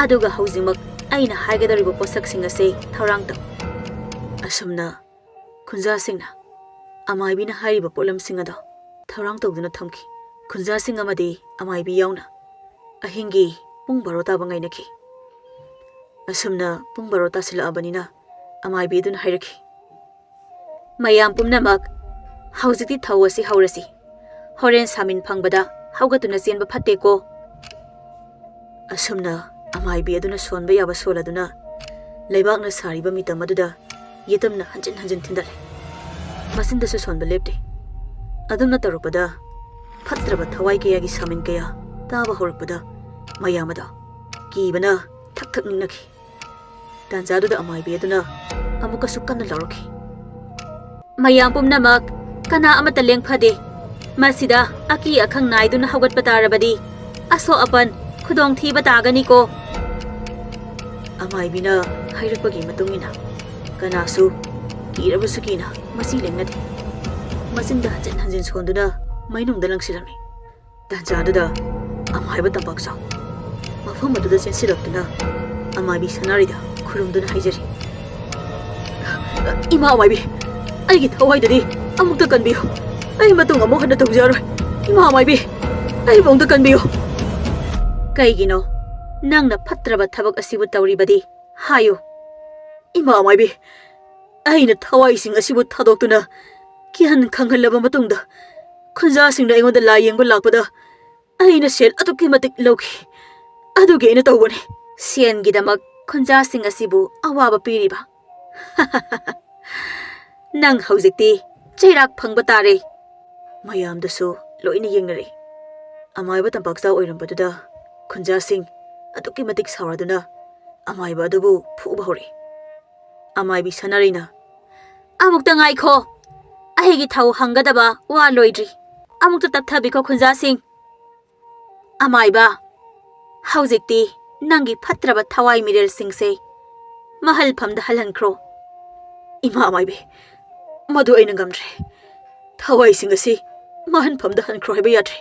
ꯑꯗꯨꯒ ꯍꯧꯖꯤꯛꯃꯛ ꯑꯩꯅ ꯍꯥꯏꯒꯗꯧꯔꯤꯕ ꯄꯣꯠꯁꯛꯁꯤꯡ ꯑꯁꯤ ꯊꯧꯔꯥꯡ ꯇꯧ꯫" ꯑꯁꯨꯝꯅ ꯈꯨꯟꯖꯥꯁꯤꯡꯅ ꯑꯃꯥꯏꯕꯤꯅ ꯍꯥꯏꯔꯤꯕ ꯄꯣꯠꯂꯝꯁꯤꯡ ꯑꯗꯣ ꯊꯧꯔꯥꯡ ꯇꯧꯗꯨꯅ ꯊꯝꯈꯤ꯫ ꯈꯨꯟꯖꯥꯁꯤꯡ ꯑꯃꯗꯤ ꯑꯃꯥꯏꯕꯤ ꯌꯥꯎꯅ ꯑꯍꯤꯡꯒꯤ ꯄꯨꯡ ꯕꯥꯔꯣ ꯇꯥꯕ ꯉꯥꯏꯅꯈꯤ꯫ ꯑꯁꯨꯝꯅ ꯄꯨꯡ ꯕꯥꯔꯣ ꯇꯥꯁꯤꯜꯂꯛꯑꯕꯅꯤꯅ ꯑꯃꯥꯏꯕꯤ ꯑꯗꯨꯅ ꯍꯥꯏꯔꯛꯈꯤ, "ꯃꯌꯥꯝ ꯄꯨꯝꯅꯃꯛ, ꯍꯧꯖꯤꯛꯇꯤ ꯊꯧ ꯑꯁꯤ ꯍꯧꯔꯁꯤ꯫ ꯍꯣꯔꯦꯟ ꯁꯥꯃꯤꯟ ꯐꯪꯕꯗ ꯍꯧꯒꯠꯇꯨꯅ ꯆꯦꯟꯕ ꯐꯠꯇꯦꯀꯣ꯫" ꯑꯁꯨꯝꯅ ꯑꯃꯥꯏꯕꯤ ꯑꯗꯨꯅ ꯁꯣꯟꯕ ꯌꯥꯕ ꯁꯣꯜꯂꯗꯨꯅ ꯂꯩꯕꯥꯛꯅ ꯁꯥꯔꯤꯕ ꯃꯤꯇꯝ ꯑꯗꯨꯗ ꯌꯦꯇꯨꯝꯅ ꯍꯟꯖꯤꯟ ꯍꯟꯖꯤꯟ ꯊꯤꯟꯗꯠꯂꯦ꯫ ꯃꯆꯤꯟꯗꯁꯨ ꯁꯣꯟꯕ ꯂꯦꯞꯇꯦ꯫ ꯑꯗꯨꯝꯅ ꯇꯧꯔꯛꯄꯗ ꯐꯠꯇ꯭ꯔꯕ ꯊꯋꯥꯏ ꯀꯌꯥꯒꯤ ꯁꯥꯃꯤꯟ ꯀꯌꯥ ꯇꯥꯕ ꯍꯧꯔꯛꯄꯗ ꯃꯌꯥꯝ ꯑꯗꯣ ꯀꯤꯕꯅ ꯊꯛ ꯊꯛ ꯅꯤꯛꯅꯈꯤ꯫ ꯇꯥꯟꯖꯥꯗꯨꯗ ꯑꯃꯥꯏꯕꯤ ꯑꯗꯨꯅ ꯑꯃꯨꯛꯀꯁꯨ ꯀꯟꯅ ꯂꯥꯎꯔꯛꯈꯤ, "ꯃꯌꯥꯝ ꯄꯨꯝꯅꯃꯛ, ꯀꯅꯥ ꯑꯃꯠꯇ ꯂꯦꯡꯐꯗꯦ꯫ ꯃꯁꯤꯗ ꯑꯀꯤ ꯑꯈꯪ ꯅꯥꯏꯗꯨꯅ ꯍꯧꯒꯠꯄ ꯇꯥꯔꯕꯗꯤ ꯑꯁꯣꯛ ꯑꯄꯟ, ꯈꯨꯗꯣꯡꯊꯤꯕ ꯇꯥꯒꯅꯤꯀꯣ꯫" ꯑꯃꯥꯏꯕꯤꯅ ꯍꯥꯏꯔꯛꯄꯒꯤ ꯃꯇꯨꯡ ꯏꯟꯅ ꯀꯅꯥꯁꯨ ꯀꯤꯔꯕꯁꯨ ꯀꯤꯅ ꯃꯁꯤ ꯂꯦꯡꯅꯗꯦ꯫ ꯃꯆꯤꯟꯗ ꯍꯟꯖꯤꯟ ꯍꯟꯖꯤꯟ ꯁꯣꯟꯗꯨꯅ ꯃꯩꯅꯨꯡꯗ ꯂꯪꯁꯤꯜꯂꯝꯃꯤ꯫ ꯇꯥꯟꯖꯥꯗꯨꯗ ꯑꯃꯥꯏꯕ ꯇꯝꯄꯥꯛꯆꯥꯎ ꯃꯐꯝ ꯑꯗꯨꯗ ꯆꯦꯟꯁꯤꯜꯂꯛꯇꯨꯅ ꯑꯃꯥꯏꯕꯤ ꯁꯅꯥꯔꯩꯗ ꯈꯨꯔꯨꯝꯗꯨꯅ ꯍꯥꯏꯖꯔꯤ, "ꯏꯃꯥ ꯑꯃꯥꯏꯕꯤ, ꯑꯩꯒꯤ ꯊꯋꯥꯏꯗꯗꯤ ꯑꯃꯨꯛꯇ ꯀꯟꯕꯤꯌꯨ꯫ ꯑꯩ ꯃꯇꯨꯡ ꯑꯃꯨꯛ ꯍꯟꯅ ꯇꯧꯖꯔꯣꯏ꯫ ꯏꯃꯥ ꯑꯃꯥꯏꯕꯤ, ꯑꯩꯕꯨ ꯑꯃꯨꯛꯇ ꯀꯟꯕꯤꯌꯨ꯫" "ꯀꯩꯒꯤꯅꯣ ꯅꯪꯅ ꯐꯠꯇ꯭ꯔꯕ ꯊꯕꯛ ꯑꯁꯤꯕꯨ ꯇꯧꯔꯤꯕꯗꯤ? ꯍꯥꯏꯌꯨ꯫" "ꯏꯃꯥ ꯑꯃꯥꯏꯕꯤ, ꯑꯩꯅ ꯊꯋꯥꯏꯁꯤꯡ ꯑꯁꯤꯕꯨ ꯊꯥꯗꯣꯛꯇꯨꯅ ꯀꯤꯍꯟ ꯈꯪꯍꯜꯂꯕ ꯃꯇꯨꯡꯗ ꯈꯨꯟꯖꯥꯁꯤꯡꯅ ꯑꯩꯉꯣꯟꯗ ꯂꯥꯏ ꯌꯦꯡꯕ ꯂꯥꯛꯄꯗ ꯑꯩꯅ ꯁꯦꯜ ꯑꯗꯨꯛꯀꯤ ꯃꯇꯤꯛ ꯂꯧꯈꯤ꯫ ꯑꯗꯨꯒꯤ ꯑꯩꯅ ꯇꯧꯕꯅꯤ꯫" "ꯁꯦꯟꯒꯤꯗꯃꯛ ꯈꯨꯟꯖꯥꯁꯤꯡ ꯑꯁꯤꯕꯨ ꯑꯋꯥꯕ ꯄꯤꯔꯤꯕ? ꯅꯪ ꯍꯧꯖꯤꯛꯇꯤ ꯆꯩꯔꯥꯛ ꯐꯪꯕ ꯇꯥꯔꯦ꯫" ꯃꯌꯥꯝꯗꯁꯨ ꯂꯣꯏꯅ ꯌꯦꯡꯅꯔꯦ꯫ ꯑꯃꯥꯏꯕ ꯇꯝꯄꯥꯛꯆꯥ ꯑꯣꯏꯔꯝꯕꯗꯨꯗ ꯈꯨꯟꯖꯥꯁꯤꯡ ꯑꯗꯨꯛꯀꯤ ꯃꯇꯤꯛ ꯁꯥꯎꯔꯗꯨꯅ ꯑꯃꯥꯏꯕ ꯑꯗꯨꯕꯨ ꯐꯨꯕ ꯍꯧꯔꯛꯏ꯫ ꯑꯃꯥꯏꯕꯤ ꯁꯅꯥꯔꯩꯅ, "ꯑꯃꯨꯛꯇ ꯉꯥꯏꯈꯣ, ꯑꯩꯒꯤ ꯊꯧ ꯍꯪꯒꯗꯕ ꯋꯥ ꯂꯣꯏꯗ꯭ꯔꯤ꯫ ꯑꯃꯨꯛꯇ ꯇꯞꯊꯕꯤꯈꯣ, ꯈꯨꯟꯖꯥꯁꯤꯡ꯫ ꯑꯃꯥꯏꯕ, ꯍꯧꯖꯤꯛꯇꯤ ꯅꯪꯒꯤ ꯐꯠꯇ꯭ꯔꯕ ꯊꯋꯥꯏ ꯃꯤꯔꯦꯜꯁꯤꯡꯁꯦ ꯃꯍꯜꯐꯝꯗ ꯍꯜꯍꯟꯈ꯭ꯔꯣ꯫" "ꯏꯃꯥ ꯑꯃꯥꯏꯕꯤ, ꯃꯗꯨ ꯑꯩꯅ ꯉꯝꯗ꯭ꯔꯦ꯫ ꯊꯋꯥꯏꯁꯤꯡ ꯑꯁꯤ ꯃꯍꯜꯐꯝꯗ ꯍꯟꯈ꯭ꯔꯣ ꯍꯥꯏꯕ ꯌꯥꯗ꯭ꯔꯦ꯫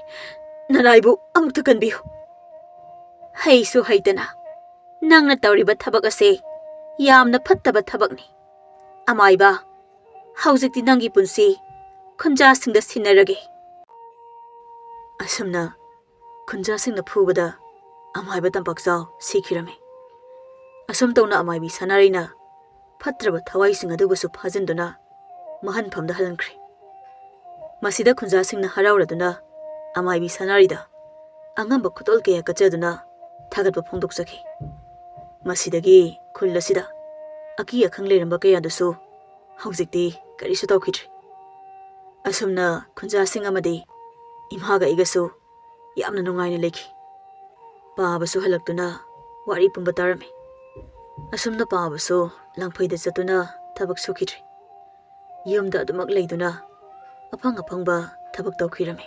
ꯅꯅꯥꯏꯕꯨ ꯑꯃꯨꯛꯇ ꯀꯟꯕꯤꯌꯨ꯫" "ꯍꯩꯁꯨ ꯍꯩꯇꯅ ꯅꯪꯅ ꯇꯧꯔꯤꯕ ꯊꯕꯛ ꯑꯁꯦ ꯌꯥꯝꯅ ꯐꯠꯇꯕ ꯊꯕꯛꯅꯤ꯫ ꯑꯃꯥꯏꯕ, ꯍꯧꯖꯤꯛꯇꯤ ꯅꯪꯒꯤ ꯄꯨꯟꯁꯤ ꯈꯨꯟꯖꯥꯁꯤꯡꯗ ꯁꯤꯟꯅꯔꯒꯦ꯫" ꯑꯁꯨꯝꯅ ꯈꯨꯟꯖꯥꯁꯤꯡꯅ ꯐꯨꯕꯗ ꯑꯃꯥꯏꯕ ꯇꯝꯄꯥꯛꯆꯥꯎ ꯁꯤꯈꯤꯔꯝꯃꯤ꯫ ꯑꯁꯨꯝ ꯇꯧꯅ ꯑꯃꯥꯏꯕꯤ ꯁꯅꯥꯔꯩꯅ ꯐꯠꯇ꯭ꯔꯕ ꯊꯋꯥꯏꯁꯤꯡ ꯑꯗꯨꯕꯨꯁꯨ ꯐꯥꯖꯤꯟꯗꯨꯅ ꯃꯍꯟꯐꯝꯗ ꯍꯜꯍꯟꯈ꯭ꯔꯦ꯫ ꯃꯁꯤꯗ ꯈꯨꯟꯖꯥꯁꯤꯡꯅ ꯍꯔꯥꯎꯔꯗꯨꯅ ꯑꯃꯥꯏꯕꯤ ꯁꯅꯥꯔꯩꯗ ꯑꯉꯝꯕ ꯈꯨꯗꯣꯜ ꯀꯌꯥ ꯀꯠꯆꯗꯨꯅ ꯊꯥꯒꯠꯄ ꯐꯣꯡꯗꯣꯛꯆꯈꯤ꯫ ꯃꯁꯤꯗꯒꯤ ꯈꯨꯜ ꯑꯁꯤꯗ ꯑꯀꯤ ꯑꯈꯪ ꯂꯩꯔꯝꯕ ꯀꯌꯥꯗꯨꯁꯨ ꯍꯧꯖꯤꯛꯇꯤ ꯀꯔꯤꯁꯨ ꯇꯧꯈꯤꯗ꯭ꯔꯦ꯫ ꯑꯁꯨꯝꯅ ꯈꯨꯟꯖꯥꯁꯤꯡ ꯑꯃꯗꯤ ꯏꯃꯥꯒ ꯑꯩꯒꯁꯨ ꯌꯥꯝꯅ ꯅꯨꯡꯉꯥꯏꯅ ꯂꯩꯈꯤ꯫ ꯄꯥꯕꯁꯨ ꯍꯜꯂꯛꯇꯨꯅ ꯋꯥꯔꯤ ꯄꯨꯝꯕ ꯇꯥꯔꯝꯃꯤ꯫ ꯑꯁꯨꯝꯅ ꯄꯥꯕꯁꯨ ꯂꯪꯐꯩꯗ ꯆꯠꯇꯨꯅ ꯊꯕꯛ ꯁꯨꯈꯤꯗ꯭ꯔꯦ꯫ ꯌꯨꯝꯗ ꯑꯗꯨꯃꯛ ꯂꯩꯗꯨꯅ ꯑꯐꯪ ꯑꯐꯪꯕ ꯊꯕꯛ ꯇꯧꯈꯤꯔꯝꯃꯤ꯫